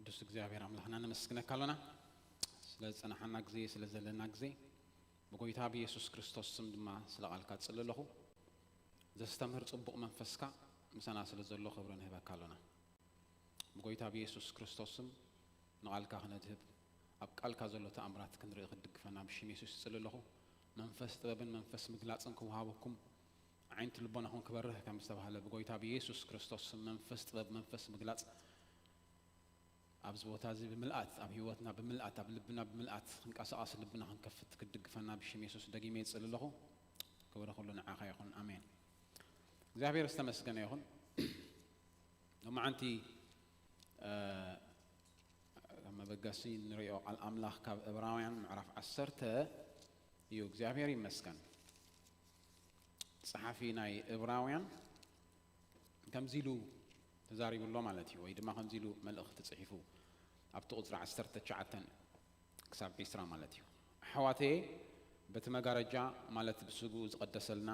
ቅዱስ እግዚኣብሔር ኣምላኽና ነመስግነካ ኣሎና፣ ስለ ዝጸናሓና ግዜ፣ ስለ ዘለና ግዜ። ብጎይታ ብየሱስ ክርስቶስ ስም ድማ ስለ ቃልካ እጽሊ ኣለኹ። ዘስተምህር ጽቡቕ መንፈስካ ምሳና ስለ ዘሎ ክብሪ ንህበካ ኣሎና። ብጎይታ ብየሱስ ክርስቶስ ስም ንቓልካ ክነድህብ፣ ኣብ ቃልካ ዘሎ ተኣምራት ክንርኢ ክትድግፈና ብሽም የሱስ እጽሊ ኣለኹ። መንፈስ ጥበብን መንፈስ ምግላጽን ክወሃበኩም፣ ዓይንቲ ልቦናኹም ክበርህ ከም ዝተባህለ፣ ብጎይታ ብየሱስ ክርስቶስ ስም መንፈስ ጥበብ፣ መንፈስ ምግላጽ ኣብዚ ቦታ እዚ ብምልኣት፣ ኣብ ህይወትና ብምልኣት፣ ኣብ ልብና ብምልኣት ክንቀሳቐስ፣ ልብና ክንከፍት ክትድግፈና ብሽም የሱስ ደጊመ ይጽሊ ኣለኹ። ክብሪ ኩሉ ንዓኻ ይኹን። ኣሜን። እግዚኣብሔር ዝተመስገነ ይኹን። ሎማዓንቲ፣ እ፣ ኣብ መበገሲ ንሪኦ ቃል ኣምላኽ ካብ ዕብራውያን ምዕራፍ ዓሰርተ እዩ። እግዚኣብሔር ይመስገን። ጸሓፊ ናይ ዕብራውያን ከምዚ ኢሉ ተዛሪቡ ኣሎ ማለት እዩ፣ ወይ ድማ ከምዚ ኢሉ መልእኽቲ ጽሒፉ ኣብቲ ቁጽሪ ዓሰርተ ትሽዓተ ክሳብ ዒስራ ማለት እዩ። ኣሕዋተየ፣ በቲ መጋረጃ ማለት ብስግኡ ዝቐደሰልና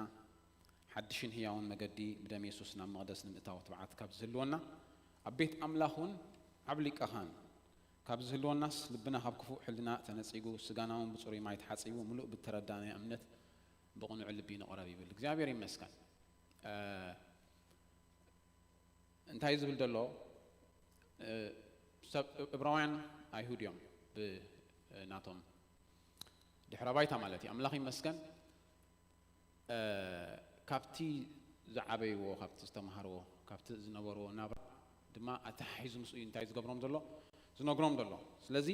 ሓድሽን ህያውን መገዲ ብደም የሱስ ናብ መቕደስ ንምእታው ትብዓት ካብ ዝህልወና፣ ኣብ ቤት ኣምላኽ እውን ዓቢ ሊቀ ካህን ካብ ዝህልወናስ፣ ልብና ካብ ክፉእ ሕልና ተነጺጉ፣ ስጋና እውን ብጽሩይ ማይ ተሓጺቡ፣ ምሉእ ብተረዳእናዮ እምነት ብቕኑዕ ልቢ ንቕረብ ይብል። እግዚኣብሔር ይመስገን። እ፣ እንታይ ዝብል ዘሎ? እ፣ ሰብ ዕብራውያን ኣይሁድ እዮም ብናቶም ድሕረ ባይታ ማለት እዩ። ኣምላኽ ይመስገን። እ፣ ካብቲ ዝዓበይዎ፣ ካብቲ ዝተምሃርዎ፣ ካብቲ ዝነበርዎ ናብራ ድማ ኣተሓሒዙ ምስኡ እዩ እንታይ ዝገብሮም ዘሎ? ዝነግሮም ዘሎ። ስለዚ፣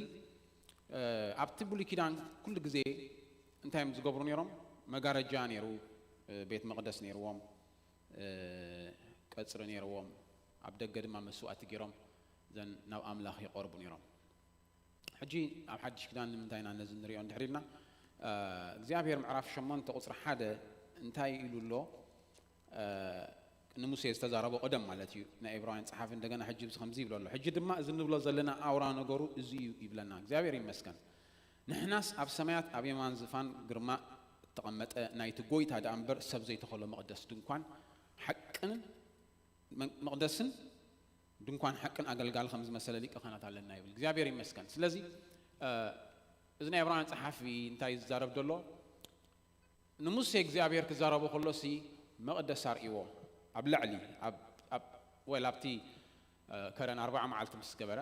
እ፣ ኣብቲ ብሉይ ኪዳን ኩሉ ግዜ እንታይ እዮም ዝገብሩ ነይሮም? መጋረጃ ነይሩ፣ እ፣ ቤት መቕደስ ነይርዎም፣ እ፣ ቀጽሪ ነይርዎም። ኣብ ደገ ድማ መስዋእቲ ገይሮም ዘን ናብ ኣምላኽ ይቐርቡ ነይሮም። ሕጂ ኣብ ሓድሽ ኪዳን ንምንታይ ኢና ነዚ ንሪኦ እንድሕር ኢልና፣ እ፣ እግዚኣብሔር ምዕራፍ ሸሞንተ ቁጽሪ ሓደ እንታይ ኢሉ ኣሎ? እ፣ ንሙሴ ዝተዛረቦ ቀደም ማለት እዩ። ናይ ዕብራውያን ጸሓፊ እንደገና ሕጂ እዚ ከምዚ ይብሎ ኣሎ። ሕጂ ድማ እዚ ንብሎ ዘለና ኣውራ ነገሩ እዚ እዩ ይብለና። እግዚኣብሔር ይመስገን። ንሕናስ ኣብ ሰማያት ኣብ የማን ዝፋን ግርማ እተቐመጠ ናይቲ ጐይታ ደኣ እምበር ሰብ ዘይተኸሎ መቕደስ ድንኳን ሓቅን መ-፣ መቕደስን ድንኳን ሓቅን ኣገልጋሊ ከም ዝመሰለ ሊቀ ካህናት ኣለና ይብል። እግዚኣብሔር ይመስገን። ስለዚ፣ እ፣ እዚ ናይ ዕብራውያን ጸሓፊ እንታይ ዝዛረብ ዘሎ? ንሙሴ እግዚኣብሔር ክዛረቦ ከሎሲ መቕደስ ኣርእይዎ። ኣብ ላዕሊ፣ ኣብ፣ ኣብ፣ ወል ኣብቲ፣ እ፣ ከረን ኣርብዓ መዓልቲ ምስ ገበረ፣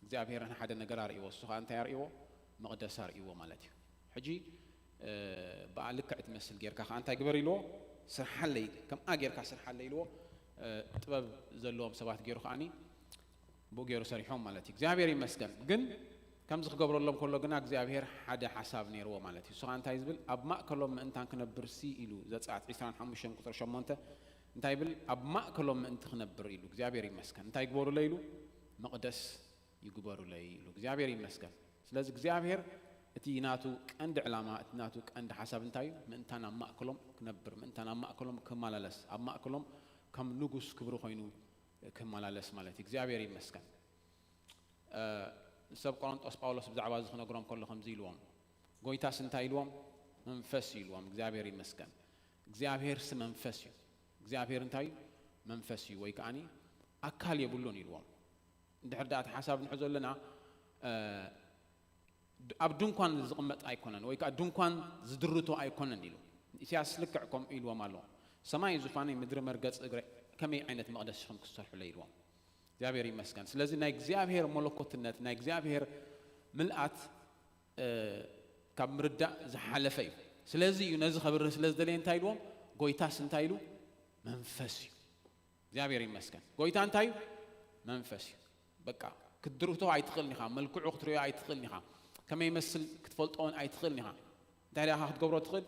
እግዚኣብሔር ንሓደ ነገር ኣርእይዎ። እሱ ኸኣ እንታይ ኣርእይዎ? መቕደስ ኣርእይዎ ማለት እዩ። ሕጂ፣ እ፣ ብኣ ልክዕ ትመስል ጌርካ ኸኣ እንታይ ግበር ኢልዎ? ስርሓለይ፣ ከምኣ ጌርካ ስርሓለይ ኢልዎ። እ፣ ጥበብ ዘለዎም ሰባት ገይሩ ኸኣኒ ብኡ ገይሩ ሰሪሖም ማለት እዩ። እግዚኣብሔር ይመስገን። ግን ከምዚ ክገብረሎም ከሎ ግና እግዚኣብሔር ሓደ ሓሳብ ነይርዎ ማለት እዩ። እሱ ኸኣ እንታይ ዝብል? ኣብ ማእከሎም ምእንታን ክነብርሲ ኢሉ፣ ዘጸኣት ዕስራን ሓሙሽተን ቁጽሪ ሸሞንተ እንታይ ይብል? ኣብ ማእከሎም ምእንቲ ክነብር ኢሉ። እግዚኣብሔር ይመስገን። እንታይ ግበሩለይ ኢሉ? መቕደስ ይግበሩለይ ኢሉ። እግዚኣብሔር ይመስገን። ስለዚ እግዚኣብሔር እቲ ናቱ ቀንዲ ዕላማ፣ እቲ ናቱ ቀንዲ ሓሳብ እንታይ እዩ? ምእንታን ኣብ ማእከሎም ክነብር፣ ምእንታን ኣብ ማእከሎም ክመላለስ፣ ኣብ ማእከሎም ከም ንጉስ ክብሪ ኮይኑ ክመላለስ ማለት እዩ። እግዚኣብሔር ይመስገን። እ፣ ንሰብ ቆሮንጦስ ጳውሎስ ብዛዕባ እዚ ክነግሮም ከሎ ከምዚ ኢልዎም፣ ጎይታስ እንታይ ኢልዎም? መንፈስ እዩ ኢልዎም። እግዚኣብሔር ይመስገን። እግዚኣብሔርሲ መንፈስ እዩ። እግዚኣብሔር እንታይ እዩ? መንፈስ እዩ፣ ወይ ከኣኒ ኣካል የብሉን ኢልዎም። እንድሕር ደኣ እቲ ሓሳብ ንሕዞ ኣለና፣ እ፣ ድ-፣ ኣብ ድንኳን ዝቕመጥ ኣይኮነን፣ ወይ ከኣ ድንኳን ዝድርቶ ኣይኮነን ኢሉ። ኢሳያስ ልክዕ ከምኡ ኢልዎም ኣሎ። "ሰማይ ዙፋነይ፣ ምድሪ መርገጺ እግረይ፣ ከመይ ዓይነት መቕደስ ኢኹም ክትሰርሑለይ?" ኢልዎም። እግዚኣብሔር ይመስገን። ስለዚ ናይ እግዚኣብሔር መለኮትነት፣ ናይ እግዚኣብሔር ምልኣት፣ እ፣ ካብ ምርዳእ ዝሓለፈ እዩ። ስለዚ እዩ ነዚ ከብርህ ስለ ዝደለየ እንታይ ኢልዎም? ጎይታስ እንታይ ኢሉ? መንፈስ እዩ። እግዚኣብሔር ይመስገን። ጎይታ እንታይ እዩ? መንፈስ እዩ። በቃ ክትድርቶ ኣይትኽእልን ኢኻ፣ መልክዑ ክትርእዮ ኣይትኽእልን ኢኻ፣ ከመይ ይመስል ክትፈልጦ እውን ኣይትኽእልን ኢኻ። እንታይ ደኣ ኢኻ ክትገብሮ ትኽእል?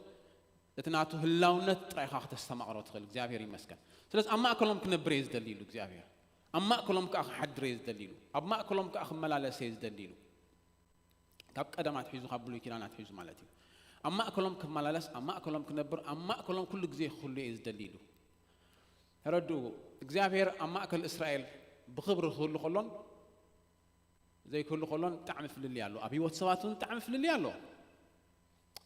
እቲ ናቱ ህላውነት ጥራይ ኢኻ ክተስተማቕሮ ትኽእል። እግዚኣብሔር ይመስገን። ስለዚ ኣብ ማእከሎም ክነብር እየ ዝደሊ ኢሉ እግዚኣብሔር። ኣብ ማእከሎም ከኣ ክሓድር እየ ዝደሊ ኢሉ። ኣብ ማእከሎም ከኣ ክመላለስ እየ ዝደሊ ኢሉ። ካብ ቀደም ኣትሒዙ፣ ካብ ብሉይ ኪዳን ኣትሒዙ ማለት እዩ። ኣብ ማእከሎም ክመላለስ፣ ኣብ ማእከሎም ክነብር፣ ኣብ ማእከሎም ኩሉ ግዜ ክህሉ እየ ዝደሊ ኢሉ። ተረድኡ፣ እግዚኣብሔር ኣብ ማእከል እስራኤል ብኽብሪ ክህሉ ከሎን ዘይክህሉ ከሎን ብጣዕሚ ፍልልይ ኣሎ። ኣብ ህይወት ሰባት እውን ብጣዕሚ ፍልልይ ኣሎ።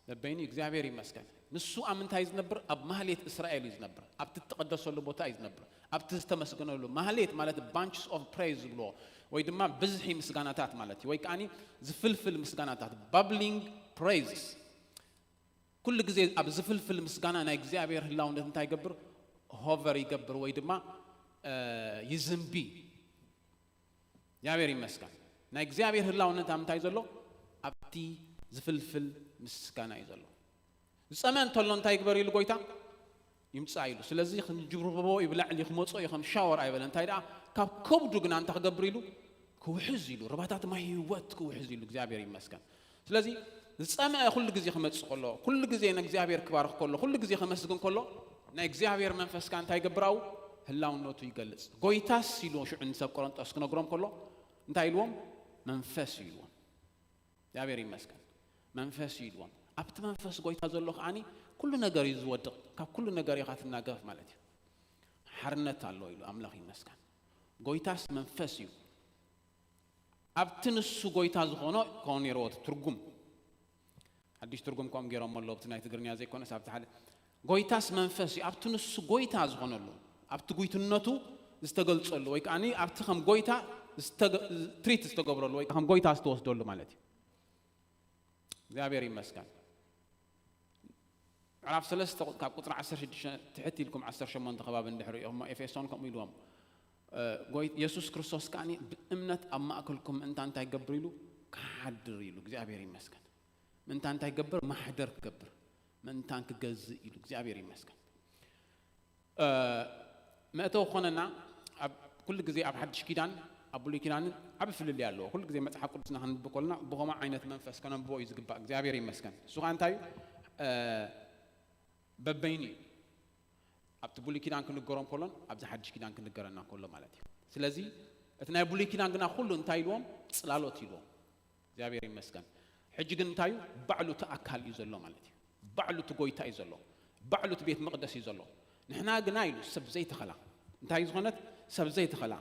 ለበይኑ እግዚኣብሔር ይመስገን። ንሱ ኣብ ምንታይ እዩ ዝነብር? ኣብ ማህሌት እስራኤል እዩ ዝነብር። ኣብቲ እተቐደሰሉ ቦታ እዩ ዝነብር። ኣብቲ ዝተመስገነሉ፣ ማህሌት ማለት bunches of praise ዝብልዎ፣ ወይ ድማ ብዝሒ ምስጋናታት ማለት እዩ። ወይ ከዓኒ ዝፍልፍል ምስጋናታት፣ bubbling praises። ኩሉ ግዜ ኣብ ዝፍልፍል ምስጋና ናይ እግዚኣብሔር ህላውነት እንታይ ይገብር? ሆቨር ይገብር ወይ ድማ ይዝንቢ። እግዚኣብሔር ይመስገን። ናይ እግዚኣብሔር ህላውነት ኣብ ምንታይ ዘሎ? ኣብቲ ዝፍልፍል ምስጋና እዩ ዘሎ። ዝጸመ እንተሎ እንታይ ይግበር ኢሉ ጎይታ? ይምጻእ ኢሉ። ስለዚ ክንጅብርቦ ይብላዕ ኢሉ ክመጾ እዩ ከም ሻወር ኣይበለ። እንታይ ደኣ ካብ ከብዱ ግና እንታይ ክገብር ኢሉ? ክውሕዝ ኢሉ። ርባታት ማይ ህይወት ክውሕዝ ኢሉ። እግዚኣብሔር ይመስገን። ስለዚ ዝጸመ ኩሉ ግዜ ክመጽእ ከሎ፣ ኩሉ ግዜ ንእግዚኣብሔር ክባርኽ ከሎ፣ ኩሉ ግዜ ከመስግን ከሎ ናይ እግዚኣብሔር መንፈስ ከኣ እንታይ ይገብር? ኣብኡ ህላውነቱ ይገልጽ። ጎይታስ ኢሉ ሽዑ ንሰብ ቆሮንጦስ ክነግሮም ከሎ እንታይ ኢልዎም? መንፈስ እዩ ኢልዎም። እግዚኣብሔር ይመስገን። መንፈስ እዩ ኢልዎም። ኣብቲ መንፈስ ጎይታ ዘሎ ከዓኒ ኩሉ ነገር እዩ ዝወድቕ። ካብ ኩሉ ነገር ኢኻ ትናገፍ ማለት እዩ። ሓርነት ኣሎ ኢሉ ኣምላኽ ይመስገን። ጎይታስ መንፈስ እዩ። ኣብቲ ንሱ ጎይታ ዝኾኖ ክኸውን ነይርዎ እቲ ትርጉም። ሓድሽ ትርጉም ከምኡ ገይሮም ኣሎ፣ ኣብቲ ናይ ትግርኛ ዘይኮነስ ኣብቲ ሓደ ጎይታስ መንፈስ እዩ። ኣብቲ ንሱ ጎይታ ዝኾነሉ፣ ኣብቲ ጉይትነቱ ዝተገልጸሉ ወይ ከዓኒ ኣብቲ ከም ጎይታ ዝተገ- ትሪት ዝተገብረሉ ወይ ከም ጎይታ ዝተወስደሉ ማለት እዩ። እግዚኣብሔር ይመስገን። ምዕራፍ ሰለስተ ካብ ቁፅሪ ዓሰርተ ሽዱሽተ ትሕት ኢልኩም ዓሰርተ ሸሞንተ ከባቢ እንድሕር ሪኢኹሞ ኤፌሶን ከምኡ ኢልዎም። እ፣ ጎይ- የሱስ ክርስቶስ ከዓኒ ብእምነት ኣብ ማእከልኩም ምእንታ እንታይ ይገብር ኢሉ? ክሓድር ኢሉ። እግዚኣብሔር ይመስገን። ምእንታ እንታይ ይገብር? ማሕደር ክገብር። ምእንታን ክገዝእ ኢሉ። እግዚኣብሔር ይመስገን። እ፣ መእተዊ ክኾነና ኣብ ኩሉ ግዜ ኣብ ሓድሽ ኪዳን ኣብ ብሉይ ኪዳንን ዓቢ ፍልልይ ኣለዎ። ኩሉ ግዜ መጽሓፍ ቅዱስና ከነንብብ ከለና ብኸምኡ ዓይነት መንፈስ ከነንብቦ እዩ ዝግባእ። እግዚኣብሔር ይመስገን። እሱ ኸኣ እንታይ እዩ? እ፣ በበይኑ እዩ። ኣብቲ ብሉይ ኪዳን ክንገሮም ከሎን ኣብዚ ሓድሽ ኪዳን ክንገረና ከሎ ማለት እዩ። ስለዚ እቲ ናይ ብሉይ ኪዳን ግና ኩሉ እንታይ ኢልዎም? ጽላሎት ኢልዎም። እግዚኣብሔር ይመስገን። ሕጂ ግን እንታይ እዩ? ባዕሉ እቲ ኣካል እዩ ዘሎ ማለት እዩ። ባዕሉ እቲ ጎይታ እዩ ዘሎ። ባዕሉ እቲ ቤት መቕደስ እዩ ዘሎ። ንሕና ግና ኢሉ ሰብ ዘይተኸላ። እንታይ ዝኾነት? ሰብ ዘይተኸላ።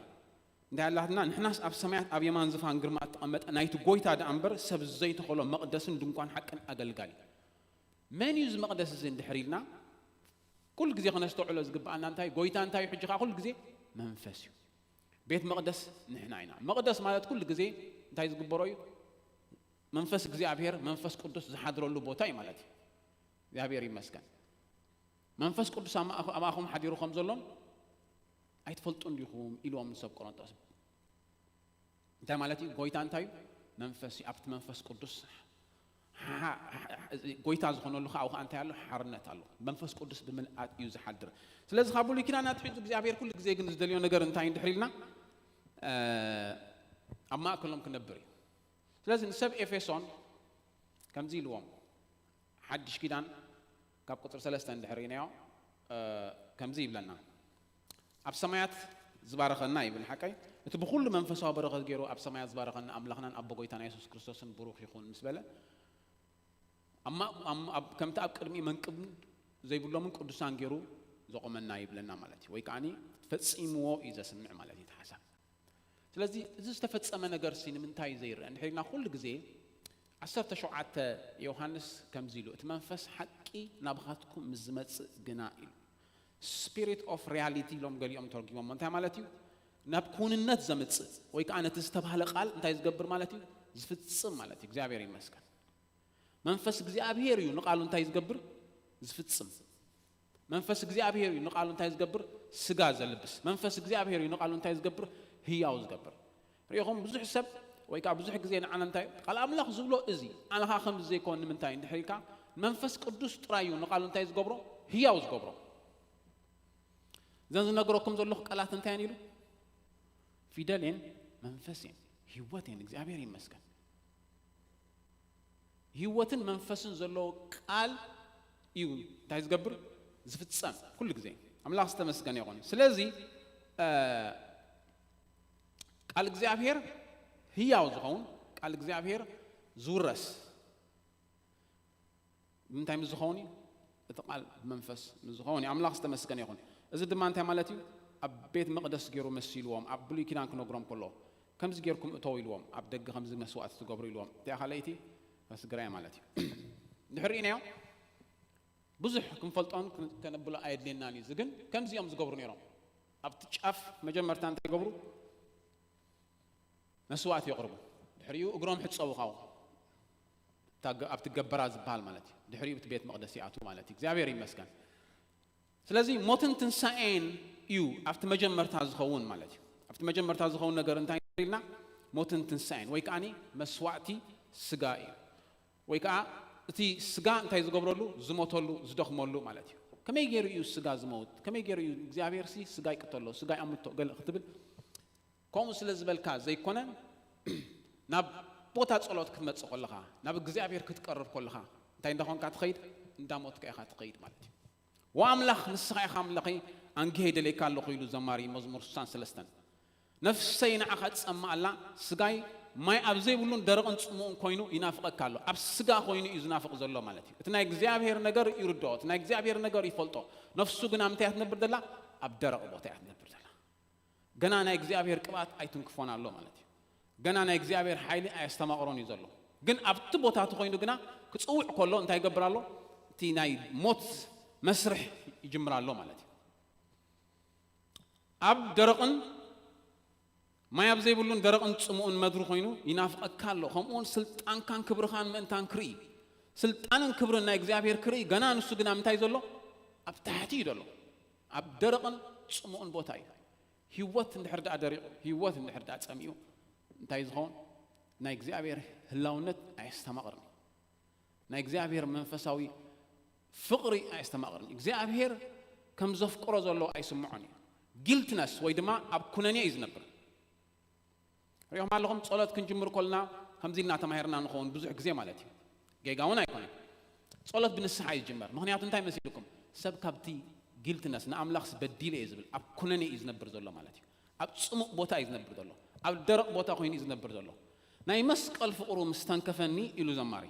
እንታይ ኣላትና? ንሕናስ ኣብ ሰማያት ኣብ የማን ዝፋን ግርማ እተቐመጠ ናይቲ ጎይታ ደኣ እምበር ሰብ ዘይተኸሎ መቕደስን ድንኳን ሓቅን ኣገልጋሊ። መን እዩ እዚ መቕደስ እዚ እንድሕር ኢልና ኩሉ ግዜ ከነስተውዕሎ ዝግብኣና እንታይ? ጎይታ እንታይ እዩ? ሕጂ ኸዓ ኩሉ ግዜ መንፈስ እዩ። ቤት መቕደስ ንሕና ኢና። መቕደስ ማለት ኩሉ ግዜ እንታይ ዝግበሮ እዩ? መንፈስ እግዚኣብሔር፣ መንፈስ ቅዱስ ዝሓድረሉ ቦታ እዩ ማለት እዩ። እግዚኣብሔር ይመስገን። መንፈስ ቅዱስ ኣብ ማእኸ- ኣባኹም ሓዲሩ ከም ዘሎን ኣይትፈልጡን ዲኹም? ኢልዎም ንሰብ ቆሮንጦስ። እንታይ ማለት እዩ? ጎይታ እንታይ እዩ? መንፈስ እዩ። ኣብቲ መንፈስ ቅዱስ ሓ- ሓ- ጎይታ ዝኾነሉ ከዓ ኣብኡ ከዓ እንታይ ኣሎ? ሓርነት ኣሎ። መንፈስ ቅዱስ ብምልኣት እዩ ዝሓድር። ስለዚ ካብ ብሉይ ኪዳን ኣትሒዙ እግዚኣብሔር ኩሉ ግዜ ግን ዝደልዮ ነገር እንታይ እንድሕር ኢልና፣ እ፣ ኣብ ማእከሎም ክነብር እዩ። ስለዚ ንሰብ ኤፌሶን ከምዚ ኢልዎም፣ ሓድሽ ኪዳን ካብ ቁፅሪ ሰለስተ እንድሕር ርኢናዮ፣ እ፣ ከምዚ ይብለና፣ ኣብ ሰማያት ዝባረኸና ይብል ሓቀይ፣ እቲ ብኩሉ መንፈሳዊ በረኸት ገይሩ ኣብ ሰማያት ዝባረኸና ኣምላኽናን ኣቦ ጎይታና የሱስ ክርስቶስን ብሩኽ ይኹን ምስ በለ፣ ኣብ ማ- ኣብ- ኣብ- ከምቲ ኣብ ቅድሚ መንቅብ ዘይብሎምን ቅዱሳን ገይሩ ዘቆመና ይብለና ማለት እዩ። ወይ ከዓኒ ፈጺምዎ እዩ ዘስምዕ ማለት እዩ እቲ ሓሳብ። ስለዚ እዚ ዝተፈጸመ ነገር ሲ ንምንታይ ዘይረአ እንድሕር ኢልና ኩሉ ግዜ ዓሰርተ ሸውዓተ ዮሃንስ ከምዚ ኢሉ፣ እቲ መንፈስ ሓቂ ናባኻትኩም ምስ ዝመጽእ ግና ኢሉ፣ spirit of reality ኢሎም ገሊኦም ተርጉሞሞ። እንታይ ማለት እዩ? ናብ ክውንነት ዘምጽእ ወይ ከዓ ነቲ ዝተባህለ ቃል እንታይ ዝገብር ማለት እዩ? ዝፍጽም ማለት እዩ። እግዚኣብሔር ይመስገን። መንፈስ እግዚኣብሔር እዩ ንቃሉ እንታይ ዝገብር? ዝፍጽም። መንፈስ እግዚኣብሔር እዩ ንቃሉ እንታይ ዝገብር? ስጋ ዘልብስ። መንፈስ እግዚኣብሔር እዩ ንቃሉ እንታይ ዝገብር? ህያው ዝገብር። ርኢኹም፣ ብዙሕ ሰብ ወይ ከዓ ብዙሕ ግዜ ንዓና እንታይ ቃል ኣምላኽ ዝብሎ እዚ፣ ኣነ ከዓ ከምዚ ዘይኮን ንምንታይ እንድሕር ኢልካ፣ መንፈስ ቅዱስ ጥራይ እዩ ንቃሉ እንታይ ዝገብሮ? ህያው ዝገብሮ። እዘን ዝነግረኩም ዘለኹ ቃላት እንታይ እየን ኢሉ? ፊደል እየን፣ መንፈስ እየን፣ ህይወት እየን። እግዚኣብሔር ይመስገን። ህይወትን መንፈስን ዘለዎ ቃል እዩ እንታይ ዝገብር? ዝፍጸም ኩሉ ግዜ። ኣምላኽ ዝተመስገነ ይኹን። ስለዚ እ፣ ቃል እግዚኣብሔር ህያው ዝኸውን፣ ቃል እግዚኣብሔር ዝውረስ ብምንታይ ምስ ዝኸውን እዩ? እቲ ቃል ብመንፈስ ምስ ዝኸውን እዩ። ኣምላኽ ዝተመስገነ ይኹን። እዚ ድማ እንታይ ማለት እዩ? ኣብ ቤት መቕደስ ገይሩ መሲልዎም፣ ኣብ ብሉይ ኪዳን ክነግሮም ከሎ፣ ከምዚ ጌርኩም እተው ኢልዎም፣ ኣብ ደገ ከምዚ መስዋእቲ ትገብሩ ኢልዎም። እቲኣ ካልኣይቲ ፈስግራ እያ ማለት እዩ። ድሕሪ ኢናዮ ብዙሕ ክንፈልጦን ክን- ከነብሎ ኣየድልየናን እዩ። እዚ ግን ከምዚ እዮም ዝገብሩ ነይሮም። ኣብቲ ጫፍ መጀመርታ እንታይ ይገብሩ? መስዋእቲ የቕርቡ። ድሕሪኡ እግሮም ሕጸቡ ካብኡ፣ ኣብቲ ገበራ ዝበሃል ማለት እዩ። ድሕሪኡ እቲ ቤት መቕደስ ይኣትዉ ማለት እዩ። እግዚኣብሔር ይመስገን። ስለዚ ሞትን ትንሳኤን እዩ ኣብቲ መጀመርታ ዝኸውን ማለት እዩ። ኣብቲ መጀመርታ ዝኸውን ነገር እንታይ ኢልና? ሞትን ትንሳኤን ወይ ከዓኒ መስዋእቲ ስጋ እዩ። ወይ ከዓ እቲ ስጋ እንታይ ዝገብረሉ? ዝሞተሉ፣ ዝደኽመሉ ማለት እዩ። ከመይ ገይሩ እዩ ስጋ ዝመውት? ከመይ ገይሩ እዩ እግዚኣብሔር ሲ ስጋ ይቅተሎ፣ ስጋ ይኣምቶ ገለ ክትብል ከምኡ ስለ ዝበልካ ዘይኮነ፣ ናብ ቦታ ጸሎት ክትመጽእ ከለኻ፣ ናብ እግዚኣብሔር ክትቀርብ ከለኻ እንታይ እንዳኾንካ ትኸይድ? እንዳሞትካ ኢኻ ትኸይድ ማለት እዩ። ወኣምላኽ ንስኻ ኢኻ ኣምላኸይ፣ ኣንጊሀ ይደልየካ ኣለኹ ኢሉ ዘማሪ መዝሙር ስሳን ሰለስተን። ነፍሰይ ንዓኻ ትጸምእ ኣላ፣ ስጋይ ማይ ኣብ ዘይብሉን ደረቕን ጽሙእን ኮይኑ ይናፍቐካ ኣሎ። ኣብ ስጋ ኮይኑ እዩ ዝናፍቕ ዘሎ ማለት እዩ። እቲ ናይ እግዚኣብሔር ነገር ይርድኦ፣ እቲ ናይ እግዚኣብሔር ነገር ይፈልጦ። ነፍሱ ግና ምንታይ እያ ትነብር ዘላ? ኣብ ደረቕ ቦታ እያ ትነብር ዘላ። ገና ናይ እግዚኣብሔር ቅብኣት ኣይትንክፎን ኣሎ ማለት እዩ። ገና ናይ እግዚኣብሔር ሓይሊ ኣየስተማቕሮን እዩ ዘሎ። ግን ኣብቲ ቦታ እቲ ኮይኑ ግና ክጽውዕ ከሎ እንታይ ይገብር ኣሎ? እቲ ናይ ሞት መስርሕ ይጅምር ኣሎ ማለት እዩ። ኣብ ደረቕን ማይ ኣብ ዘይብሉን ደረቕን ጽሙእን መድሪ ኮይኑ ይናፍቐካ ኣሎ። ከምኡውን ስልጣንካን ክብርኻን ምእንታን ክርኢ። ስልጣንን ክብርን ናይ እግዚኣብሔር ክርኢ፣ ገና ንሱ ግና ምንታይ ዘሎ? ኣብ ታሕቲ እዩ ዘሎ። ኣብ ደረቕን ጽሙእን ቦታ እዩ። ህይወት እንድሕር ደኣ ደሪቑ፣ ህይወት እንድሕር ደኣ ጸሚኡ፣ እንታይ ዝኸውን? ናይ እግዚኣብሔር ህላውነት ኣየስተማቕርን። ናይ እግዚኣብሔር መንፈሳዊ ፍቕሪ ኣየስተማቕርን። እግዚኣብሔር ከም ዘፍቅሮ ዘሎ ኣይስምዖን እዩ። ጊልትነስ ወይ ድማ ኣብ ኩነኔ እዩ ዝነብር። ሪኦም ኣለኹም፣ ጸሎት ክንጅምር ከልና ከምዚ ኢልና ተማሂርና ንኸውን ብዙሕ ግዜ ማለት እዩ። ጌጋ እውን ኣይኮነን። ጸሎት ብንስሓ እዩ ዝጅመር። ምኽንያቱ እንታይ መሲልኩም? ሰብ ካብቲ ጊልትነስ ንኣምላኽስ በዲለ እየ ዝብል ኣብ ኩነኔ እዩ ዝነብር ዘሎ ማለት እዩ። ኣብ ጽሙእ ቦታ እዩ ዝነብር ዘሎ። ኣብ ደረቕ ቦታ ኮይኑ እዩ ዝነብር ዘሎ። ናይ መስቀል ፍቕሩ ምስ ተንከፈኒ ኢሉ ዘማሪ፣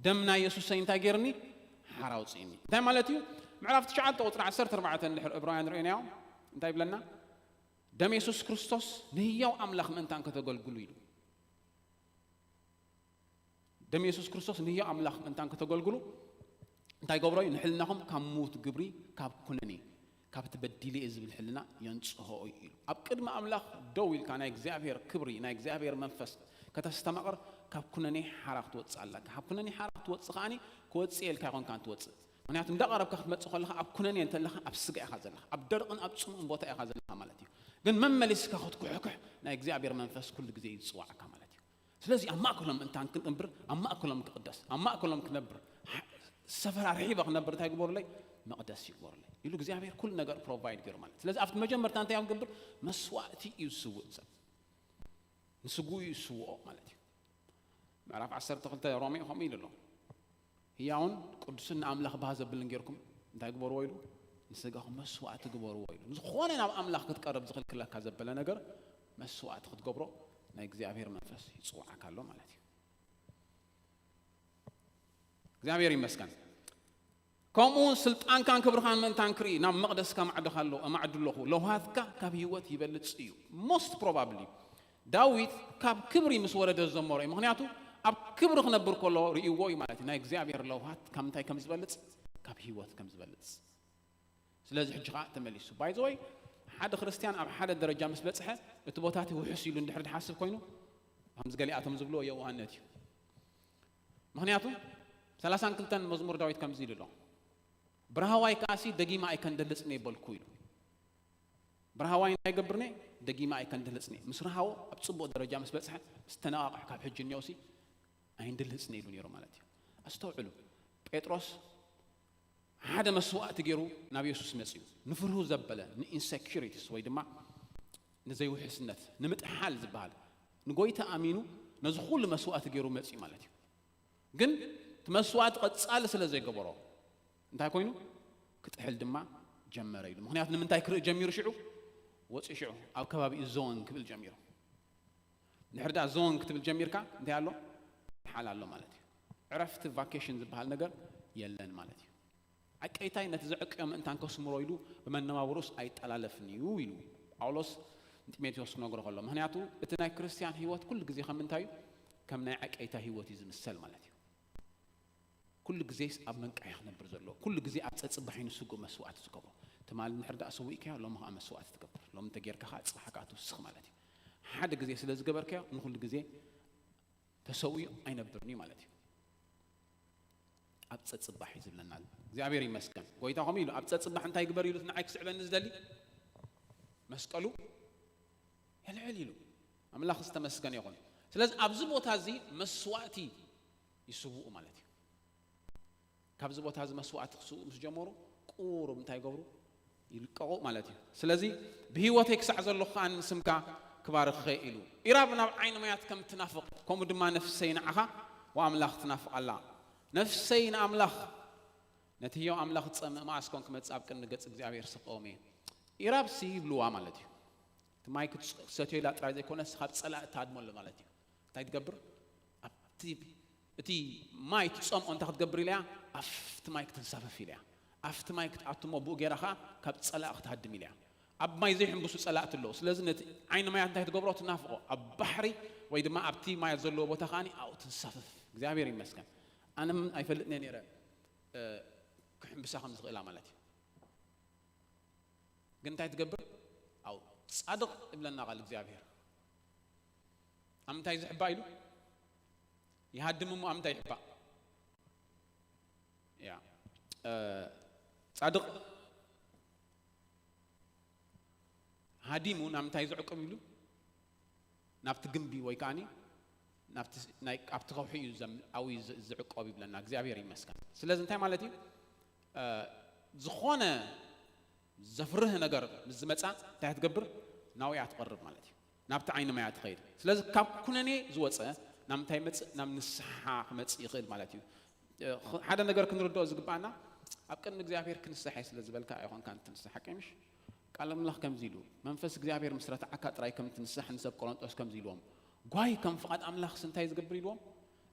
ደም ናይ የሱሰይ እንታይ ገይርኒ? ሓራ ኣውፅእኒ። እንታይ ማለት እዩ? ምዕራፍ ትሽዓተ ቁፅሪ ዓሰርተ ኣርባዕተ እንድሕር ዕብራውያን ርእናዮ እንታይ ይብለና? ደም የሱስ ክርስቶስ ንህያው ኣምላኽ ምእንታን ከተገልግሉ ኢሉ። ደም የሱስ ክርስቶስ ንህያው ኣምላኽ ምእንታን ከተገልግሉ እንታይ ገብሮ እዩ? ንሕልናኹም ካብ ምዉት ግብሪ፣ ካብ ኩነኔ፣ ካብቲ በዲለ እየ ዝብል ሕልና የንጽሆ እዩ ኢሉ። ኣብ ቅድሚ ኣምላኽ ደው ኢልካ ናይ እግዚኣብሔር ክብሪ፣ ናይ እግዚኣብሔር መንፈስ ከተስተማቕር ካብ ኩነኔ ሓራ ክትወጽእ ኣለካ። ካብ ኩነኔ ሓራ ክትወጽእ ከኣኒ ክወጽእ ኢልካ ኣይኮንካን ትወጽእ። ምኽንያቱ እንዳቐረብካ ክትመጽእ ከለኻ ኣብ ኩነኔ እንተለኻ ኣብ ስጋ ኢኻ ዘለኻ። ኣብ ደረቕን ኣብ ጽሙእን ቦታ ኢኻ ዘለኻ ማለት እዩ። ግን መመሊስካ ክትኩሕኩሕ ናይ እግዚኣብሔር መንፈስ ኩሉ ግዜ እዩ ዝጽዋዓካ ማለት እዩ። ስለዚ ኣብ ማእከሎም ምእንታን ክንእምብር፣ ኣብ ማእከሎም ክቕደስ፣ ኣብ ማእከሎም ክነብር፣ ሓ-፣ ሰፈራ ርሒበ ክነብር እንታይ ግበሩለይ? መቕደስ ይግበሩለይ ኢሉ እግዚኣብሔር ኩሉ ነገር ፕሮቫይድ ገይሩ ማለት። ስለዚ ኣብቲ መጀመርታ እንታይ እዮም ክገብር? መስዋእቲ እዩ ዝስውእ ሰብ። ንስግኡ እዩ ዝስውኦ ማለት እዩ። ምዕራፍ ዓሰርተ ክልተ ሮሜ ከምኡ ኢሉ ኣሎ። ህያውን ቅዱስን ንኣምላኽ ባህ ዘብልን ጌርኩም እንታይ ግበርዎ ኢሉ? ንስጋኹም መስዋእቲ ግበርዎ ኢሉ። ዝኾነ ናብ ኣምላኽ ክትቀርብ ዝኽልክለካ ዘበለ ነገር መስዋእቲ ክትገብሮ ናይ እግዚኣብሔር መንፈስ ይጽውዓካ ኣሎ ማለት እዩ። እግዚኣብሔር ይመስገን። ከምኡ እውን ስልጣንካን ክብርኻን ምእንታን ክርኢ ናብ መቕደስካ ማዕዶ ካሎ-፣ ማዕዱ ኣለኹ። ለውሃትካ ካብ ህይወት ይበልጽ እዩ። ሞስት ፕሮባብሊ ዳዊት ካብ ክብሪ ምስ ወረደ ዝዘመሮ እዩ። ምኽንያቱ ኣብ ክብሪ ክነብር ከሎ ርእይዎ እዩ ማለት እዩ። ናይ እግዚኣብሔር ለውሃት ካብ ምንታይ ከም ዝበልጽ? ካብ ህይወት ከም ዝበልጽ። ስለዚ ሕጂ ኸዓ ተመሊሱ። ባይ ዘ ወይ ሓደ ክርስትያን ኣብ ሓደ ደረጃ ምስ በጽሐ እቲ ቦታ እቲ ውሕስ ኢሉ እንድሕር ዝሓስብ ኮይኑ፣ ከምዚ ገሊኣቶም ዝብልዎ የዋህነት እዩ። ምኽንያቱ ሰላሳን ክልተን መዝሙር ዳዊት ከምዚ ኢሉ ኣሎ፣ ብራህዋይ ከኣሲ ደጊማ ኣይከንደልጽን እየ በልኩ ኢሉ። ብራህዋይ እንታይ ገብርኒ? ደጊማ ኣይከንደልጽን እየ። ምስ ረሃዎ ኣብ ጽቡቕ ደረጃ ምስ በጽሐ፣ ምስ ተነቓቕሕ ካብ ሕጂ እኒኦሲ ኣይንድልጽን እየ ኢሉ ነይሩ ማለት እዩ። ኣስተውዕሉ፣ ጴጥሮስ ሓደ መስዋእቲ ገይሩ ናብ የሱስ መጺኡ። ንፍርሁ ዘበለ፣ ንኢንሴኪሪቲስ ወይ ድማ ንዘይውሕስነት፣ ንምጥሓል ዝበሃል፣ ንጎይታ ኣሚኑ ነዚ ኩሉ መስዋእቲ ገይሩ መጺኡ ማለት እዩ። ግን እቲ መስዋእቲ ቀጻሊ ስለ ዘይገበሮ እንታይ ኮይኑ? ክጥሕል ድማ ጀመረ ኢሉ። ምኽንያቱ ንምንታይ ክርኢ ጀሚሩ? ሽዑ ወፂኡ፣ ሽዑ ኣብ ከባቢኡ ዞን ክብል ጀሚሩ። ድሕሪ ዳ ዞን ክትብል ጀሚርካ እንታይ ኣሎ? ጥሓል ኣሎ ማለት እዩ። ዕረፍቲ፣ ቫኬሽን ዝበሃል ነገር የለን ማለት እዩ። ዓቀይታይ ነቲ ዘዕቀዮ ምእንታን ከስምሮ ኢሉ ብመነባብሮስ ኣይጠላለፍን እዩ ኢሉ ጳውሎስ ንጢሞቴዎስ ክነግሮ ከሎ። ምኽንያቱ እቲ ናይ ክርስትያን ህይወት ኩሉ ግዜ ከም እንታይ እዩ? ከም ናይ ዓቀይታ ህይወት እዩ ዝምሰል ማለት እዩ። ኩሉ ግዜስ ኣብ መንቃሕ ክነብር ዘለዎ፣ ኩሉ ግዜ ኣብ ጸጽባሕ ንስጉእ መስዋእቲ ዝገብሮ። ትማሊ እንድሕር ደኣ ሰዊእካዮ፣ ሎሚ ኸዓ መስዋእቲ ትገብር። ሎሚ እንተጌርካ ኸዓ ጽባሕ ከኣ ትውስኽ ማለት እዩ። ሓደ ግዜ ስለ ዝገበርካዮ ንኹሉ ግዜ ተሰዊኡ ኣይነብርን እዩ ማለት እዩ። ኣብ ጸጽባሕ እዩ ዝብለና ኣሎ። እግዚኣብሔር ይመስገን። ጎይታ ከምኡ ኢሉ ኣብ ጸጽባሕ እንታይ ግበር ኢሉ ንዓይ ክስዕበኒ ዝደሊ መስቀሉ የልዕል ኢሉ። ኣምላኽ ዝተመስገነ ይኹን። ስለዚ ኣብዚ ቦታ እዚ መስዋእቲ ይስውኡ ማለት እዩ። ካብዚ ቦታ እዚ መስዋእቲ ክስውኡ ምስ ጀመሩ ቁሩብ እንታይ ይገብሩ? ይልቀቑ ማለት እዩ። ስለዚ ብህይወተይ ክሳዕ ዘለኹ ከኣ ንስምካ ክባርኸ ኢሉ። ኢራብ ናብ ዓይኒ ማያት ከም ትናፍቕ ከምኡ ድማ ነፍሰይ ንዓኻ ወኣምላኽ ትናፍቕ ኣላ። ነፍሰይ ንኣምላኽ ነቲ ህያው ኣምላኽ ትጸምእ መዓስ ኮን ክመጽእ ኣብ ቅድሚ ገጽ እግዚኣብሔር ስቕ እየ። ኢራብ ሲ ይብልዋ ማለት እዩ። እቲ ማይ ክትሰትዮ ኢላ ጥራይ ዘይኮነስ ካብ ጸላእ ትሃድመሉ ማለት እዩ። እንታይ ትገብር? ኣብቲ እቲ ማይ ትጸምኦ እንታይ ክትገብር ኢለያ? ኣብቲ ማይ ክትንሳፈፍ ኢለያ። ኣብቲ ማይ ክትኣትሞ ብኡ ገይራ ኸዓ ካብ ጸላእ ክትሃድም ኢለያ። ኣብ ማይ ዘይሕንብሱ ጸላእቲ ኣለዉ። ስለዚ ነቲ ዓይኒ ማያት እንታይ ትገብሮ? ትናፍቖ። ኣብ ባሕሪ ወይ ድማ ኣብቲ ማያት ዘለዎ ቦታ ከዓኒ ኣብኡ ትንሳፈፍ። እግዚኣብሔር ይመስገን። ኣነ ምን ኣይፈልጥን እየ ነይረ፣ እ፣ ክሕንብሳ ከም ዝኽእላ ማለት እዩ። ግን እንታይ ትገብር? ኣው ጻድቕ እብለና ቃል እግዚኣብሔር። ኣብ ምንታይ ዝሕባ ኢሉ? ይሃድም እሞ ኣብ ምንታይ ይሕባ? ያ፣ እ፣ ጻድቕ ሃዲሙ ናብ ምንታይ ዝዕቅብ ኢሉ? ናብቲ ግንቢ ወይ ከዓኒ ናብቲ ናይ፣ ኣብቲ ከውሒ እዩ ዘም-፣ ኣዊ ዝ-፣ ዝዕቆብ ይብለና። እግዚኣብሔር ይመስገን። ስለዚ እንታይ ማለት እዩ? እ፣ ዝኾነ ዘፍርህ ነገር ምስ ዝመጻ እንታይ ክትገብር? ናብኣ ትቐርብ ማለት እዩ። ናብቲ ዓይኒ ማያ ትኸይድ። ስለዚ ካብ ኩነኔ ዝወጸ ናብ ምንታይ ይመጽእ? ናብ ንስሓ ክመጽእ ይኽእል ማለት እዩ። እ፣ ኽ-፣ ሓደ ነገር ክንርድኦ ዝግባኣና፣ ኣብ ቅድሚ እግዚኣብሔር ክንስሐ ስለ ዝበልካ ኣይኾንካን ትንስሕ፣ ሓቂ ምሽ? ቃል ኣምላኽ ከምዚ ኢሉ፣ መንፈስ እግዚኣብሔር ምስ ረትዓካ ጥራይ ከም ትንስሕ ንሰብ ቆሮንጦስ ከምዚ ኢልዎም፣ ጓይ ከም ፍቓድ ኣምላኽስ እንታይ ዝገብር ኢልዎም?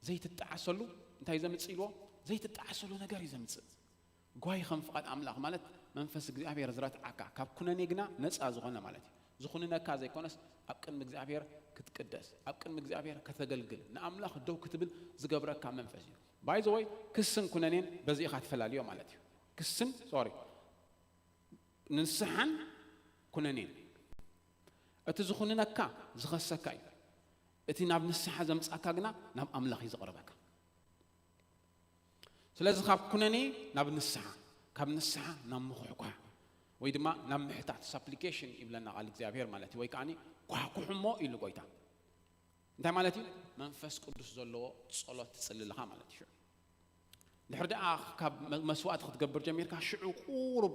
ዘይትጠዓሰሉ እንታይ ዘምጽእ ኢልዎም? ዘይትጠዓሰሉ ነገር እዩ ዘምጽእ። ጓይ ከም ፍቓድ ኣምላኽ ማለት መንፈስ እግዚኣብሔር ዝረትዓካ፣ ካብ ኩነኔ ግና ነጻ ዝኾነ ማለት እዩ። ዝኹንነካ ዘይኮነስ ኣብ ቅድሚ እግዚኣብሔር ክትቅደስ፣ ኣብ ቅድሚ እግዚኣብሔር ከተገልግል፣ ንኣምላኽ ደው ክትብል ዝገብረካ መንፈስ እዩ። By the way፣ ክስን ኩነኔን በዚ ኢኻ ትፈላልዮ ማለት እዩ። ክስን፣ ሶሪ፣ ንስሓን ኩነኔን። እቲ ዝኹንነካ ዝኸሰካ እዩ። እቲ ናብ ንስሓ ዘምጻካ ግና ናብ ኣምላኽ እዩ ዘቕርበካ። ስለዚ ካብ ኩነኔ ናብ ንስሓ፣ ካብ ንስሓ ናብ ምኹሕኳሕ ወይ ድማ ናብ ምሕታት፣ ሳፕሊኬሽን ይብለና ቃል እግዚኣብሔር ማለት እዩ። ወይ ከዓኒ ኳሕኩሕሞ ኢሉ ጎይታ። እንታይ ማለት እዩ? መንፈስ ቅዱስ ዘለዎ ጸሎት ትጽሊ ኣለኻ ማለት እዩ። ሽዑ ድሕሪ ደኣ ካብ መ-፣ መስዋእቲ ክትገብር ጀሚርካ፣ ሽዑ ቁሩብ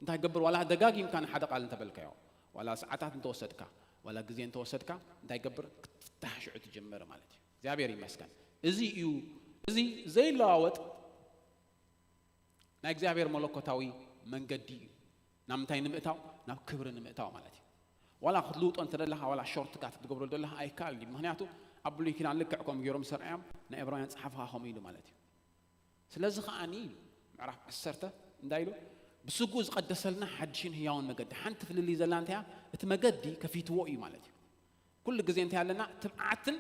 እንታይ ገብር፣ ዋላ ደጋጊምካ ንሓደ ቃል እንተበልካዮ፣ ዋላ ሰዓታት እንተወሰድካ፣ ዋላ ግዜ እንተወሰድካ፣ እንታይ ገብር፣ ክትፍታሕ ሽዑ ትጅምር ማለት እዩ። እግዚኣብሔር ይመስገን። እዚ እዩ፣ እዚ ዘይለዋወጥ ናይ እግዚኣብሔር መለኮታዊ መንገዲ እዩ። ናብ ምንታይ ንምእታው? ናብ ክብሪ ንምእታው ማለት እዩ። ዋላ ክትልውጦ እንተ ደለኻ፣ ዋላ ሾርትካት ክትገብሮ ደለኻ ኣይከኣል እዩ። ምኽንያቱ ኣብ ብሉይ ኪዳን ልክዕ ከምኡ ገይሮም ዝሰርዓዮም ናይ ዕብራውያን ጸሓፍኻ ከምኡ ኢሉ ማለት እዩ። ስለዚ ከዓኒ ኢሉ ምዕራፍ ዓሰርተ እንታይ ኢሉ? ብስግኡ ዝቐደሰልና ሓድሽን ህያውን መገዲ። ሓንቲ ፍልልይ ዘላ እንታይ እያ? እቲ መገዲ ከፊትዎ እዩ ማለት እዩ። ኩሉ ግዜ እንታይ ኣለና? ትብዓትን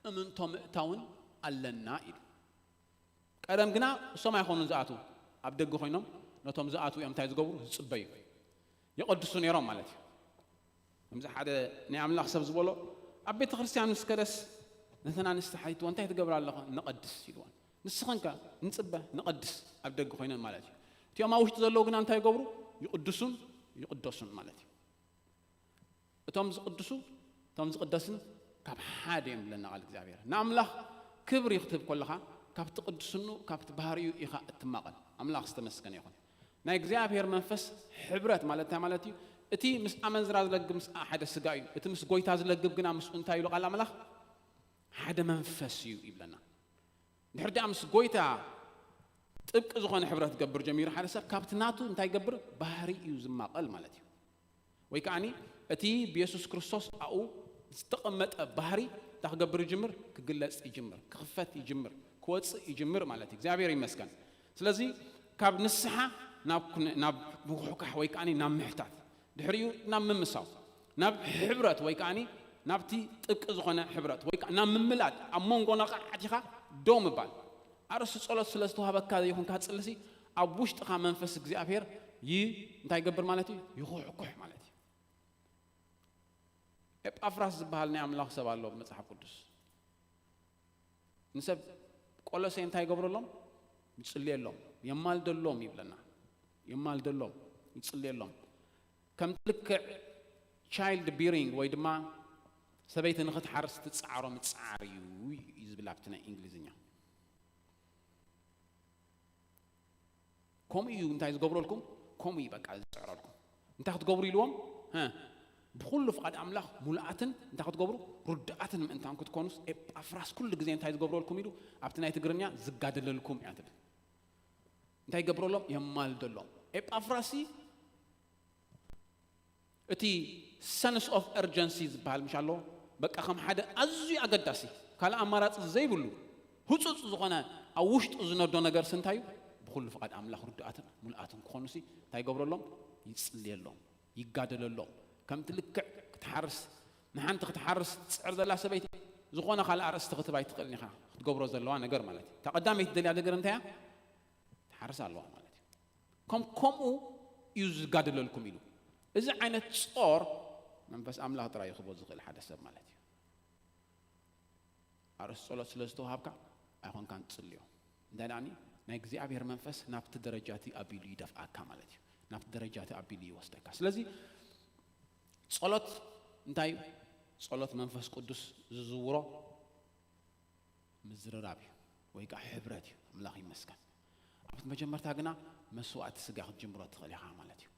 እምንቶ ምእታውን ኣለና ኢሉ። ቀደም ግና እሶም ኣይኮኑን ዝኣትዉ፣ ኣብ ደገ ኮይኖም ነቶም ዝኣትዉ እዮም እንታይ ዝገብሩ? ዝጽበዩ፣ ይቐድሱ ነይሮም ማለት እዩ። ከምዚ ሓደ ናይ ኣምላኽ ሰብ ዝበሎ፣ ኣብ ቤተ ክርስቲያን ምስ ከደስ ነተን ኣንስቲ ሓቲትዎ፣ "እንታይ ትገብራ ኣለኹ?" "ንቐድስ" ኢልወን። "ንስኽን ከ?" "ንጽበ፣ ንቐድስ" ኣብ ደገ ኮይነን ማለት እዩ። እቲኦም ኣብ ውሽጢ ዘለዉ ግና እንታይ ይገብሩ? ይቕድሱን ይቕደሱን ማለት እዩ። እቶም ዝቕድሱ፣ እቶም ዝቕደስን ካብ ሓደ እዮም ዝብለና ቃል እግዚኣብሔር። ንኣምላኽ ክብሪ ክትህብ ከለኻ፣ ካብቲ ቅድስንኡ፣ ካብቲ ባህሪኡ ኢኻ እትማቐል። ኣምላኽ ዝተመስገነ ይኹን። ናይ እግዚኣብሔር መንፈስ ሕብረት ማለት እንታይ ማለት እዩ? እቲ ምስ ኣመንዝራ ዝለግብ ምስኣ ሓደ ስጋ እዩ። እቲ ምስ ጎይታ ዝለግብ ግና ምስኡ እንታይ ኢሉ ቃል ኣምላኽ? ሓደ መንፈስ እዩ ይብለና። ድሕሪ ደኣ ምስ ጎይታ ጥብቂ ዝኾነ ሕብረት ክገብር ጀሚሩ ሓደ ሰብ፣ ካብቲ ናቱ እንታይ ይገብር? ባህሪ እዩ ዝማቐል ማለት እዩ። ወይ ከዓኒ እቲ ብየሱስ ክርስቶስ ኣብኡ ዝተቐመጠ ባህሪ እንታይ ክገብር ይጅምር? ክግለጽ ይጅምር፣ ክኽፈት ይጅምር፣ ክወጽእ ይጅምር ማለት እዩ። እግዚኣብሔር ይመስገን። ስለዚ ካብ ንስሓ ናብ ኩነ-፣ ናብ ምኩሕኳሕ ወይ ከዓኒ ናብ ምሕታት፣ ድሕሪኡ ናብ ምምሳው፣ ናብ ሕብረት ወይ ከዓኒ ናብቲ ጥብቂ ዝኾነ ሕብረት ወይ ከዓ ናብ ምምላጥ፣ ኣብ መንጎ ነቓዓት ኢኻ ደው ምባል። ኣርእስቲ ጸሎት ስለ ዝተዋህበካ ዘይኮንካ ትጽልሲ፣ ኣብ ውሽጥኻ መንፈስ እግዚኣብሔር ይ-፣ እንታይ ይገብር ማለት እዩ? ይኹሕኩሕ ማለት እዩ። ኤጳፍራስ ዝበሃል ናይ ኣምላኽ ሰብ ኣሎ ኣብ መጽሓፍ ቅዱስ። ንሰብ ቆሎሴ እንታይ ይገብረሎም? ይጽልየሎም፣ የማልደሎም ይብለና። የማልደሎም፣ ይጽልየሎም። ከምቲ ልክዕ ቻይልድ ቢሪንግ ወይ ድማ ሰበይቲ ንኽትሓርስ ትጽዓሮ ምጽዓር እዩ እዩ ዝብል ኣብቲ ናይ እንግሊዝኛ። ከምኡ እዩ እንታይ ዝገብረልኩም? ከምኡ እዩ በቃ ዝጽዕረልኩም። እንታይ ክትገብሩ ኢልዎም? ሀ፣ ብኹሉ ፍቓድ ኣምላኽ ሙሉኣትን እንታይ ክትገብሩ? ርዱኣትን ምእንታን ክትኮኑስ ኤጳፍራስ ኩሉ ግዜ እንታይ ዝገብረልኩም ኢሉ ኣብቲ ናይ ትግርኛ ዝጋደለልኩም እያ ትብል። እንታይ ይገብረሎም? የማልደሎም። ኤጳፍራሲ እቲ ሰንስ ኦፍ እርጀንሲ ዝበሃል ምሽ ኣሎ። በቃ ከም ሓደ ኣዝዩ ኣገዳሲ ካልእ ኣማራፂ ዘይብሉ ህፁፅ ዝኾነ ኣብ ውሽጡ ዝነዶ ነገር ስንታዩ? ብኹሉ ፍቓድ ኣምላኽ ርዱኣትን ሙሉኣትን ክኾኑሲ እንታይ ይገብረሎም? ይጽልየሎም፣ ይጋደለሎም። ከምቲ ልክዕ ክትሓርስ ንሓንቲ ክትሓርስ ትጽዕር ዘላ ሰበይቲ ዝኾነ ካልእ ኣርእስቲ ክትህባ ኣይትኽእልን ኢኻ። ክትገብሮ ዘለዋ ነገር ማለት እዩ። እታ ቀዳመይቲ ደልያ ነገር እንታይ እያ? ትሓርስ ኣለዋ ማለት እዩ። ከም ከምኡ እዩ ዝጋደለልኩም ኢሉ። እዚ ዓይነት ጾር መንፈስ ኣምላኽ ጥራይ ይኽቦ ዝኽእል ሓደ ሰብ ማለት እዩ። ኣርእስቲ ጸሎት ስለ ዝተዋሃብካ ኣይኮንካን ትጽልዮ። እንታይ ደኣኒ ናይ እግዚኣብሔር መንፈስ ናብቲ ደረጃ እቲ ኣቢሉ ይደፍኣካ ማለት እዩ። ናብቲ ደረጃ እቲ ኣቢሉ ይወስደካ። ስለዚ ጸሎት እንታይ እዩ? ጸሎት መንፈስ ቅዱስ ዝዝውሮ ምዝርራብ እዩ ወይ ከዓ ሕብረት እዩ። ኣምላኽ ይመስገን። ኣብቲ መጀመርታ ግና መስዋእቲ ስጋ ክትጅምሮ ትኽእል ኢኻ ማለት እዩ።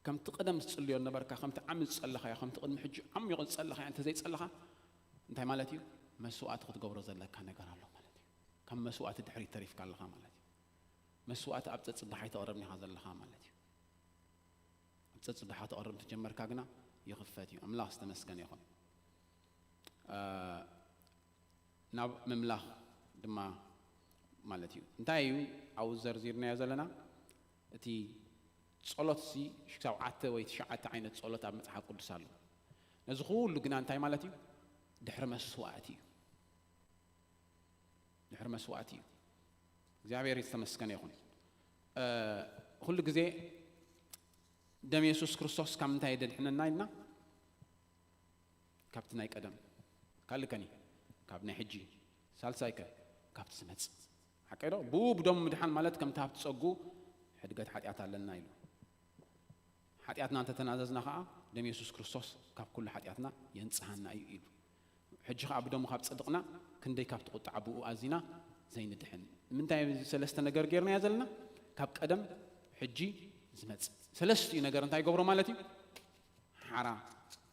ከምቲ ቀደም ዝጽልዮ ነበርካ፣ ከምቲ ዓሚ ዝጸለኻዮ፣ ከምቲ ቅድሚ ሕጂ ዓሚቑ ዝጸለኻዮ እንተዘይጸለኻ እንታይ ማለት እዩ? መስዋእቲ ክትገብሮ ዘለካ ነገር ኣሎ ማለት እዩ። ካብ መስዋእቲ ድሕሪት ተሪፍካ ኣለኻ ማለት እዩ። መስዋእቲ ኣብ ጸጽባሕ ኣይተቕርብን ኢኻ ዘለኻ ማለት እዩ። ኣብ ጸጽባሕ ተቕርብ ትጀመርካ ግና ይኽፈት እዩ። ኣምላኽ ዝተመስገነ ይኹን። እ፣ ናብ ምምላኽ ድማ ማለት እዩ። እንታይ እዩ ኣብኡ ዘርዚርናዮ ዘለና? እቲ ጸሎትሲ ሸውዓተ ወይ ትሽዓተ ዓይነት ጸሎት ኣብ መጽሓፍ ቅዱስ ኣሎ። ነዚ ኩሉ ግና እንታይ ማለት እዩ? ድሕሪ መስዋእቲ እዩ። ድሕሪ መስዋእቲ እዩ። እግዚኣብሔር ዝተመስገነ ይኹን። እ፣ ኩሉ ግዜ ደም የሱስ ክርስቶስ ካብ ምንታይ የድሕነና ኢልና? ካብቲ ናይ ቀደም። ካልእ ከኒ? ካብ ናይ ሕጂ። ሳልሳይ ከ? ካብቲ ዝመጽእ። ሓቀይ ዶ? ብኡ ብደሙ ምድሓን ማለት ከምቲ ሃብቲ ጸጉ ሕድገት ሓጢኣት ኣለና ኢሉ። ሓጢኣትና እንተተናዘዝና ኸዓ ደም የሱስ ክርስቶስ ካብ ኩሉ ሓጢኣትና የንጽሃና እዩ ኢሉ። ሕጂ ኸዓ ብደሙ ካብ ጸድቕና ክንደይ ካብቲ ቁጥዓ ብኡ ኣዚና ዘይንድሕን። ንምንታይ እዚ ሰለስተ ነገር ጌርናዮ ዘለና? ካብ ቀደም፣ ሕጂ፣ ዝመጽእ። ሰለስቲኡ ነገር እንታይ ይገብሮ ማለት እዩ? ሓራ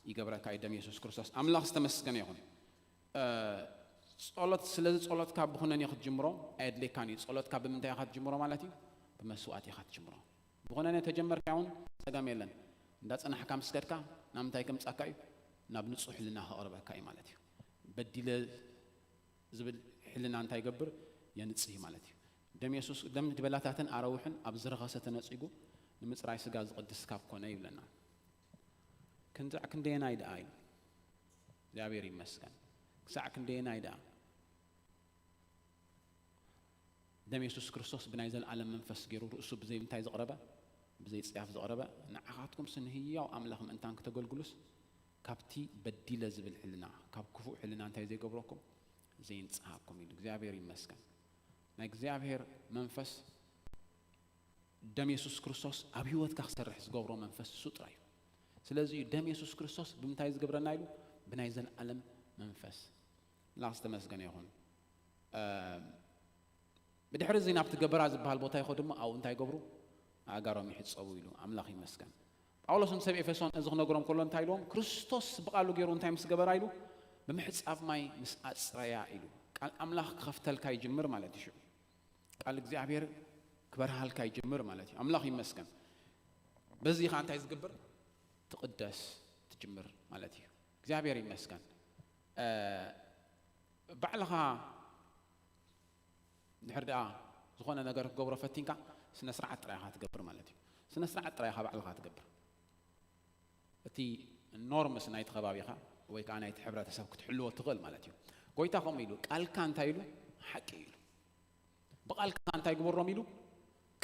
ይገብረካ እዩ ደም የሱስ ክርስቶስ። ኣምላኽ ዝተመስገነ ይኹን። እ፣ ጸሎት፣ ስለዚ ጸሎትካ ብኹነኔ ክትጅምሮ ኣየድልየካን እዩ። ጸሎትካ ብምንታይ ኢኻ ትጅምሮ ማለት እዩ? ብመስዋእቲ ኢኻ ትጅምሮ። ብኹነኔ ተጀመርካ እውን ጸገም የለን። እንዳጸናሕካ ምስ ከድካ ናብ ምንታይ ከምጻካ እዩ? ናብ ንጹህ ሕልና ከቕርበካ እዩ ማለት እዩ። በዲለ ዝብል ሕልና እንታይ ይገብር? የንጽህ ማለት እዩ። ደም የሱስ፣ ደም ድበላታትን ኣረውሕን ኣብ ዝረኸሰ ተነጺጉ ንምጽራይ ስጋ ዝቕድስ ካብ ኮነ ይብለና። ክንዛዕ ክንደየናይ ደኣ እዩ? እግዚኣብሔር ይመስገን። ክሳዕ ክንደየናይ ደኣ? ደም የሱስ ክርስቶስ ብናይ ዘለዓለም መንፈስ ገይሩ ርእሱ ብዘይ ምንታይ ዘቕረበ? ብዘይ ጽያፍ ዘቕረበ። ንዓኻትኩም ስንህያው ኣምላኽ ምእንታን ክተገልግሉስ ካብቲ በዲለ ዝብል ሕልና፣ ካብ ክፉእ ሕልና እንታይ ዘይገብረኩም? ዘይንጽሃኩም ኢሉ። እግዚኣብሔር ይመስገን። ናይ እግዚኣብሔር መንፈስ ደም የሱስ ክርስቶስ ኣብ ህይወትካ ክሰርሕ ዝገብሮ መንፈስ እሱ ጥራይ እዩ። ስለዚ እዩ ደም የሱስ ክርስቶስ ብምንታይ ዝገብረና ኢሉ? ብናይ ዘለዓለም መንፈስ። ኣምላኽ ዝተመስገነ ይኹን። እ፣ ብድሕሪ እዚ ናብቲ ገበራ ዝበሃል ቦታ ይኸዱ እሞ ኣብኡ እንታይ ይገብሩ? ኣእጋሮም ይሕጸቡ ኢሉ። ኣምላኽ ይመስገን። ጳውሎስ ንሰብ ኤፌሶን እዚ ክነግሮም ከሎ እንታይ ኢልዎም? ክርስቶስ ብቓሉ ገይሩ እንታይ ምስ ገበራ ኢሉ? ብምሕጻብ ማይ ምስ ኣጽረያ ኢሉ። ቃል ኣምላኽ ክኸፍተልካ ይጅምር ማለት እዩ። ሽዑ ቃል እግዚኣብሔር ክበርሃልካ ይጅምር ማለት እዩ። ኣምላኽ ይመስገን። በዚ ኸዓ እንታይ ዝግብር? ትቕደስ ትጅምር ማለት እዩ። እግዚኣብሔር ይመስገን። እ፣ ባዕልኻ ድሕር ደኣ ዝኾነ ነገር ክትገብሮ ፈቲንካ ስነ ስርዓት ጥራይ ኢኻ ትገብር ማለት እዩ። ስነ ስርዓት ጥራይ ኢኻ ባዕልኻ ትገብር። እቲ ኖርምስ ናይቲ ከባቢኻ ወይ ከዓ ናይቲ ሕብረተሰብ ክትሕልዎ ትኽእል ማለት እዩ። ጎይታ ከምኡ ኢሉ፣ ቃልካ እንታይ ኢሉ? ሓቂ ኢሉ። ብቓልካ እንታይ ግበሮም ኢሉ?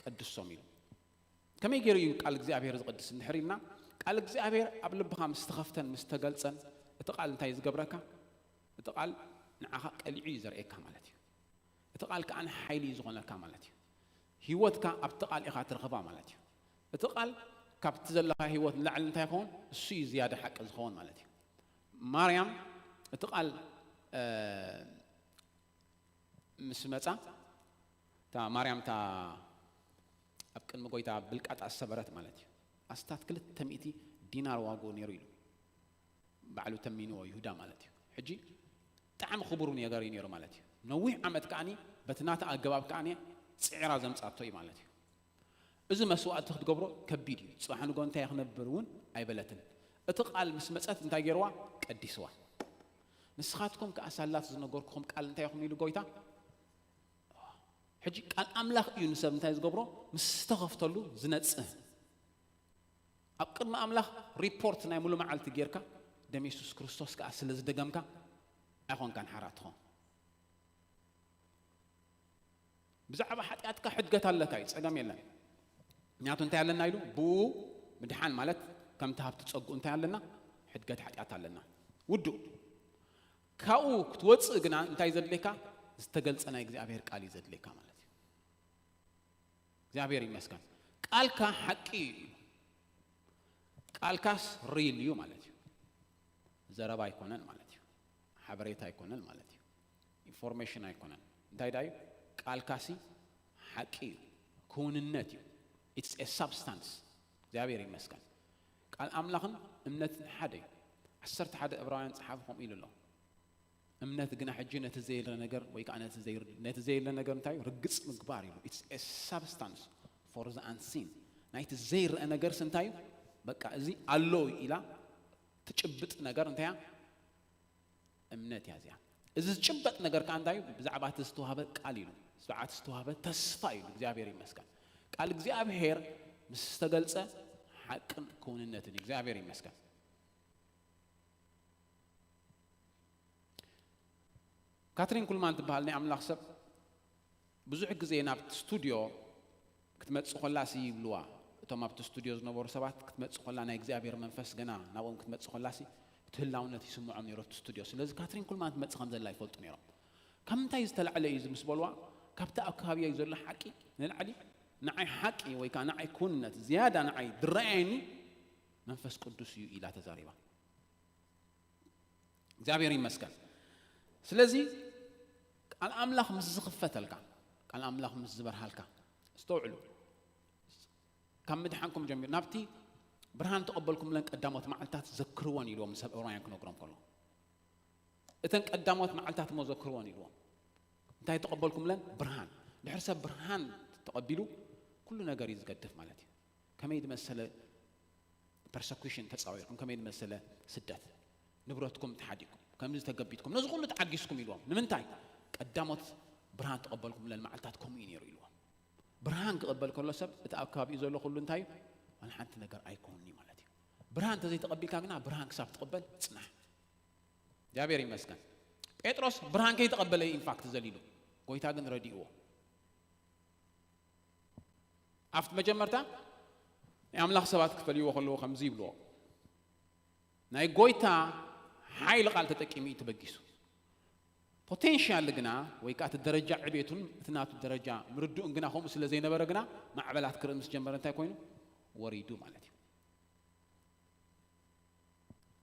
ቀድሶም ኢሉ። ከመይ ገይሩ እዩ ቃል እግዚኣብሔር ዝቕድስ እንድሕር ኢልና፣ ቃል እግዚኣብሔር ኣብ ልብኻ ምስ ተኸፍተን ምስ ተገልጸን፣ እቲ ቃል እንታይ ዝገብረካ? እቲ ቃል ንዓኻ ቀሊዑ እዩ ዘርእየካ ማለት እዩ። እቲ ቃል ከኣ ሓይሊ እዩ ዝኾነካ ማለት እዩ። ህይወትካ ኣብቲ ቃል ኢኻ ትረኽባ ማለት እዩ። እቲ ቃል ካብቲ ዘለኻ ህይወት ንላዕሊ እንታይ ይኸውን? እሱ እዩ ዝያዳ ሓቂ ዝኸውን ማለት እዩ። ማርያም እቲ ቃል፣ እ፣ ምስ መጻ፣ እታ ማርያም እታ ኣብ ቅድሚ ጎይታ ብልቃጥ ኣሰበረት ማለት እዩ። ኣስታት ክልተ ሚእቲ ዲናር ዋግኡ ነይሩ ኢሉ። ባዕሉ ተሚንዎ ይሁዳ ማለት እዩ። ሕጂ ብጣዕሚ ክቡር ነገር እዩ ነይሩ ማለት እዩ። ነዊሕ ዓመት ከኣኒ በቲ ናታ ኣገባብ ከኣኒ ጽዒራ ዘምጻቶ እዩ ማለት እዩ። እዚ መስዋእቲ ክትገብሮ ከቢድ እዩ። ጽባሕ ንጎ እንታይ ክነብር እውን ኣይበለትን። እቲ ቃል ምስ መጸት እንታይ ገይርዋ? ቀዲስዋ። ንስኻትኩም ከኣ ሳላት ዝነገርኩኹም ቃል እንታይ ኢኹም ኢሉ ጎይታ? ሕጂ ቃል ኣምላኽ እዩ ንሰብ እንታይ ዝገብሮ? ምስ ተኸፍተሉ ዝነጽህ። ኣብ ቅድሚ ኣምላኽ ሪፖርት ናይ ሙሉ መዓልቲ ጌርካ፣ ደም የሱስ ክርስቶስ ከኣ ስለ ዝደገምካ ኣይኾንካን ሓራ ትኾን። ብዛዕባ ሓጢኣትካ ሕድገት ኣለካ እዩ፣ ጸገም የለን። ምክንያቱ እንታይ ኣለና ኢሉ? ብኡ ምድሓን ማለት ከምቲ ሃብቲ ጸግኡ እንታይ ኣለና? ሕድገት ሓጢኣት ኣለና። ውዱእ። ካብኡ ክትወጽእ ግና እንታይ ዘድልየካ? ዝተገልጸ ናይ እግዚኣብሔር ቃል እዩ ዘድልየካ ማለት እዩ። እግዚኣብሔር ይመስገን። ቃልካ ሓቂ እዩ ኢሉ። ቃልካስ ሪል እዩ ማለት እዩ። ዘረባ ኣይኮነን ማለት እዩ። ሓበሬታ ኣይኮነን ማለት እዩ። ኢንፎርሜሽን ኣይኮነን። እንታይ ዳዩ? ቃልካሲ ሓቂ እዩ። ክውንነት እዩ። It's a substance። እግዚኣብሔር ይመስገን። ቃል ኣምላኽን እምነትን ሓደ እዩ። ዓሰርተ ሓደ ዕብራውያን ጸሓፊ ከምኡ ኢሉ ኣሎ። እምነት ግና ሕጂ ነቲ ዘይረ ነገር ወይ ከዓ ነቲ ዘይር-፣ ነቲ ዘይረ ነገር እንታይ እዩ? ርግጽ ምግባር እዩ። It's a substance for the unseen። ናይቲ ዘይረአ ነገርስ እንታይ እዩ? በቃ እዚ ኣሎ ኢላ ትጭብጥ ነገር እንታይ እያ? እምነት እያ እዚኣ። እዚ ዝጭበጥ ነገር ከዓ እንታይ እዩ? ብዛዕባ እቲ ዝተዋህበ ቃል ኢሉ፣ ብዛዕባ እቲ ዝተዋህበ ተስፋ ኢሉ። እግዚኣብሔር ይመስገን። ቃል እግዚኣብሔር ምስ ዝተገልጸ ሓቅን ክውንነትን እዩ። እግዚኣብሔር ይመስገን። ካትሪን ኩልማን ትበሃል ናይ ኣምላኽ ሰብ ብዙሕ ግዜ ናብቲ ስቱድዮ ክትመጽእ ከላሲ ይብልዋ። እቶም ኣብቲ ስቱድዮ ዝነበሩ ሰባት ክትመጽእ ከላ ናይ እግዚኣብሔር መንፈስ ገና ናብኦም ክትመጽእ ከላሲ እቲ ህላውነት ይስምዖም ነይሩ ኣብቲ ስቱድዮ። ስለዚ ካትሪን ኩልማን ትመጽእ ከም ዘላ ይፈልጡ ነይሮም። ካብ ምንታይ ዝተላዕለ እዩ እዚ ምስ በልዋ፣ ካብቲ ኣብ ከባቢያ እዩ ዘሎ ሓቂ ንላዕሊ ንዓይ ሓቂ ወይ ከዓ ንዓይ ክውንነት ዝያዳ ንዓይ ድረኣየኒ መንፈስ ቅዱስ እዩ ኢላ ተዛሪባ። እግዚኣብሔር ይመስገን። ስለዚ ቃል ኣምላኽ ምስ ዝኽፈተልካ፣ ቃል ኣምላኽ ምስ ዝበርሃልካ፣ ኣስተውዕሉ። ካብ ምድሓንኩም ጀሚሩ ናብቲ ብርሃን ተቐበልኩምለን ቀዳሞት መዓልታት ዘክርወን ኢልዎም፣ ሰብ ዕብራውያን ክነግሮም ከሎ፣ እተን ቀዳሞት መዓልታት እሞ ዘክርወን ኢልዎም። እንታይ ተቐበልኩምለን? ብርሃን። ድሕሪ ሰብ ብርሃን ተቐቢሉ ኩሉ ነገር እዩ ዝገድፍ ማለት እዩ። ከመይ ዝመሰለ ፐርሰኩሽን ተጻዊርኩም፣ ከመይ ዝመሰለ ስደት፣ ንብረትኩም ተሓዲኩም፣ ከምዚ ተገቢትኩም፣ ነዚ ኩሉ ተዓጊስኩም ኢልዎም። ንምንታይ? ቀዳሞት ብርሃን ተቐበልኩምለን መዓልታት ከምኡ እዩ ነይሩ ኢልዎም። ብርሃን ክቕበል ከሎ ሰብ እቲ ኣብ ከባቢኡ ዘሎ ኩሉ እንታይ እዩ? ዋላ ሓንቲ ነገር ኣይኮንኒ ማለት እዩ። ብርሃን እንተዘይተቐቢልካ ግና ብርሃን ክሳብ ትቕበል ጽናሕ። እግዚኣብሔር ይመስገን። ጴጥሮስ ብርሃን ከይተቐበለ እዩ ኢንፋክት ዘሊሉ፣ ጎይታ ግን ረዲእዎ። ኣብቲ መጀመርታ ናይ ኣምላኽ ሰባት ክፈልይዎ ከለዎ ከምዚ ይብልዎ፣ ናይ ጎይታ ሓይሊ ቃል ተጠቂሙ እዩ ተበጊሱ። ፖቴንሻል ግና ወይ ከዓ እቲ ደረጃ ዕቤቱን እቲ ናቱ ደረጃ ምርድኡን ግና ከምኡ ስለ ዘይነበረ ግና ማዕበላት ክርኢ ምስ ጀመረ እንታይ ኮይኑ? ወሪዱ ማለት እዩ።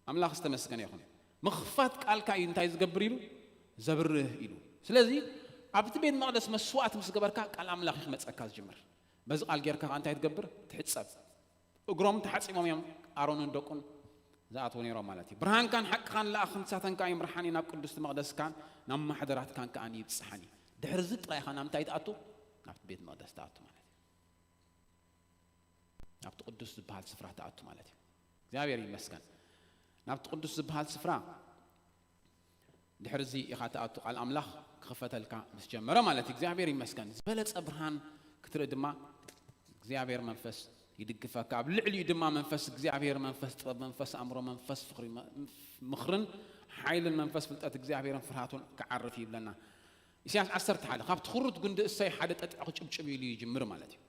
ኣምላኽ ዝተመስገነ ይኹን። ምኽፋት ቃልካ እዩ እንታይ ዝገብር ኢሉ? ዘብርህ ኢሉ። ስለዚ ኣብቲ ቤት መቕደስ መስዋዕቲ ምስ ገበርካ ቃል ኣምላኽ እዩ ክመጸካ ዝጅምር። በዚ ቃል ጌርካ ከኣ እንታይ ትገብር? ትሕጸብ። እግሮም ተሓጺቦም እዮም ኣሮንን ደቁን ዝኣትዉ ነይሮም ማለት እዩ። ብርሃንካን ሓቅኻን ለኣኽ፣ ንሳተን ከኣ ይምርሓኒ ናብ ቅዱስቲ መቕደስካን ናብ ማሕደራትካን ከኣ ይብጽሓኒ። ድሕሪ እዚ ጥራይ ኢኻ ናብ እንታይ ትኣቱ? ናብቲ ቤት መቕደስ ትኣቱ ማለት እዩ። ናብቲ ቅዱስ ዝበሃል ስፍራ ትኣቱ ማለት እዩ። እግዚኣብሔር ይመስገን። ናብቲ ቅዱስ ዝበሃል ስፍራ ድሕሪ እዚ ኢኻ ትኣቱ፣ ቃል ኣምላኽ ክኽፈተልካ ምስ ጀመረ ማለት እዩ። እግዚኣብሔር ይመስገን። ዝበለጸ ብርሃን ክትርኢ ድማ እግዚኣብሔር መንፈስ ይድግፈካ። ኣብ ልዕሊኡ ድማ መንፈስ እግዚኣብሔር፣ መንፈስ ጥበብ፣ መንፈስ ኣእምሮ፣ መንፈስ ፍቕሪ፣ መ-፣ ምኽርን ሓይልን መንፈስ ፍልጠት እግዚኣብሔርን ፍርሃቱን ክዓርፍ ይብለና። ኢሳያስ ዓሰርተ ሓደ፣ ካብቲ ኽሩት ጉንዲ እሰይ ሓደ ጠጥዒ ክጭብጭብ ኢሉ ይጅምር ማለት እዩ።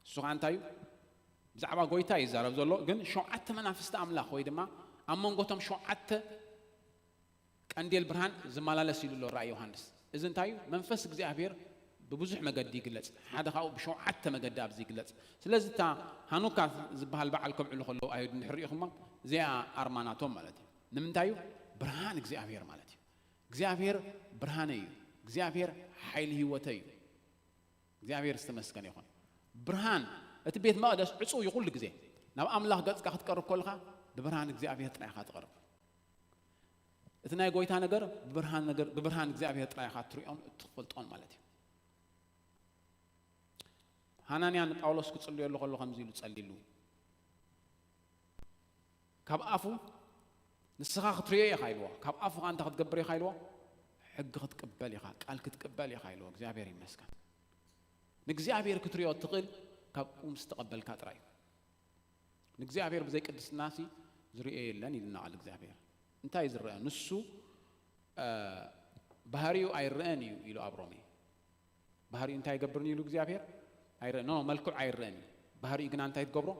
እሱ ኸዓ እንታይ እዩ? ብዛዕባ ጎይታ ይዛረብ ዘሎ፣ ግን ሸውዓተ መናፍስቲ ኣምላኽ ወይ ድማ ኣብ መንጎቶም ሸውዓተ ቀንዴል ብርሃን ዝመላለስ ኢሉ ኣሎ ራእይ ዮሃንስ። እዚ እንታይ እዩ? መንፈስ እግዚኣብሔር ብብዙሕ መገዲ ይግለጽ። ሓደ ካብኡ ብሸውዓተ መገዲ ኣብዚ ይግለጽ። ስለዚ እታ ሃኑካ ዝበሃል በዓል ከብዕሉ ከለዉ ኣይሁድ እንድሕር ርኢኹሞ፣ እዚኣ ኣርማ ናቶም ማለት እዩ። ንምንታይ እዩ? ብርሃን እግዚኣብሔር ማለት እዩ። እግዚኣብሔር ብርሃነይ እዩ። እግዚኣብሔር ሓይሊ ህይወተይ እዩ። እግዚኣብሔር ዝተመስገነ ይኹን። ብርሃን፣ እቲ ቤት መቕደስ ዕጹው እዩ ኩሉ ግዜ። ናብ ኣምላኽ ገጽካ ክትቀርብ ከለኻ ብብርሃን እግዚኣብሔር ጥራይ ኢኻ ትቐርብ። እቲ ናይ ጎይታ ነገር ብብርሃን፣ ነገር ብብርሃን እግዚኣብሔር ጥራይ ኢኻ እትሪኦን እትፈልጦን ማለት እዩ። ሃናንያ ንጳውሎስ ክጽልየሉ ከሎ ከምዚ ኢሉ ጸሊሉ፣ ካብ ኣፉ ንስኻ ክትሪኦ ኢኻ ኢልዎ፣ ካብ ኣፉ ኸኣ እንታይ ክትገብር ኢኻ ኢልዎ? ሕጊ ክትቅበል ኢኻ፣ ቃል ክትቅበል ኢኻ ኢልዎ። እግዚኣብሔር ይመስገን። ንእግዚኣብሔር ክትሪኦ እትኽእል ካብ ምስ ተቐበልካ ጥራይ እዩ። ንእግዚኣብሔር ብዘይ ቅድስናሲ ዝሪኦ የለን ኢልና ቃል እግዚኣብሔር። እንታይ ዝረአ? ንሱ፣ እ፣ ባህሪኡ ኣይረአን እዩ ኢሉ ኣብ ሮሜ። ባህሪኡ እንታይ ይገብርን ኢሉ እግዚኣብሔር? ኣይረአን። ኖ፣ መልክዑ ኣይረአን እዩ። ባህሪኡ ግና እንታይ ትገብሮ?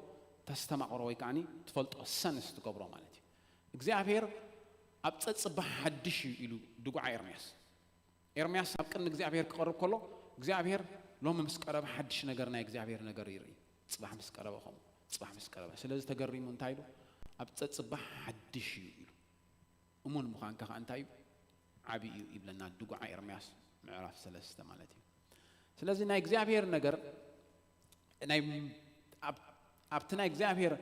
ተስተማቕሮ ወይ ከዓኒ ትፈልጦ፣ ሰንስ ትገብሮ ማለት እዩ። እግዚኣብሔር ኣብ ጸጽባሕ ሓድሽ እዩ ኢሉ ድጉዓ ኤርምያስ። ኤርምያስ ኣብ ቅድሚ እግዚኣብሔር ክቐርብ ከሎ፣ እግዚኣብሔር ሎሚ ምስ ቀረበ ሓድሽ ነገር፣ ናይ እግዚኣብሔር ነገር ይርኢ። ጽባሕ ምስ ቀረበ ከምኡ፣ ጽባሕ ምስ ቀረበ። ስለዚ ተገሪሙ እንታይ ኢሉ? ኣብ ጸጽባሕ ሓድሽ እዩ ኢሉ። እሙን ምዃንካ ከኣ እንታይ እዩ? ዓቢ እዩ ይብለና ድጉዓ ኤርምያስ ምዕራፍ ሰለስተ ማለት እዩ። ስለዚ ናይ እግዚኣብሔር ነገር፣ ናይ፣ ኣብ-፣ ኣብቲ ናይ እግዚኣብሔር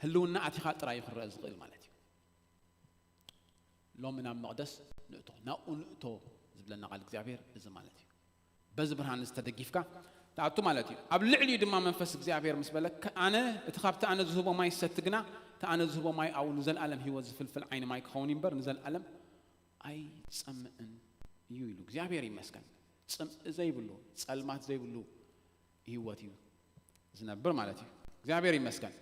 ህልውና ኣቲኻ ጥራይ እዩ ክረአ ዝኽእል ማለት እዩ። ሎሚ ናብ መቕደስ ንእቶ፣ ናብኡ ንእቶ ዝብለና ቃል እግዚኣብሔር እዚ ማለት እዩ። በዚ ብርሃን እዚ ተደጊፍካ ትኣቱ ማለት እዩ። ኣብ ልዕሊኡ ድማ መንፈስ እግዚኣብሔር ምስ በለ፣ "ከ-፣ ኣነ፣ እቲ ካብቲ ኣነ ዝህቦ ማይ ዝሰቲ ግና፣ እቲ ኣነ ዝህቦ ማይ ኣብኡ ንዘለኣለም ህይወት ዝፍልፍል ዓይኒ ማይ ክኸውን እዩ እምበር፣ ንዘለኣለም ኣይጸምእን እዩ" ኢሉ። እግዚኣብሔር ይመስገን። ጽምኢ ዘይብሉ፣ ጸልማት ዘይብሉ ህይወት እዩ ዝነብር ማለት እዩ። እግዚኣብሔር ይመስገን።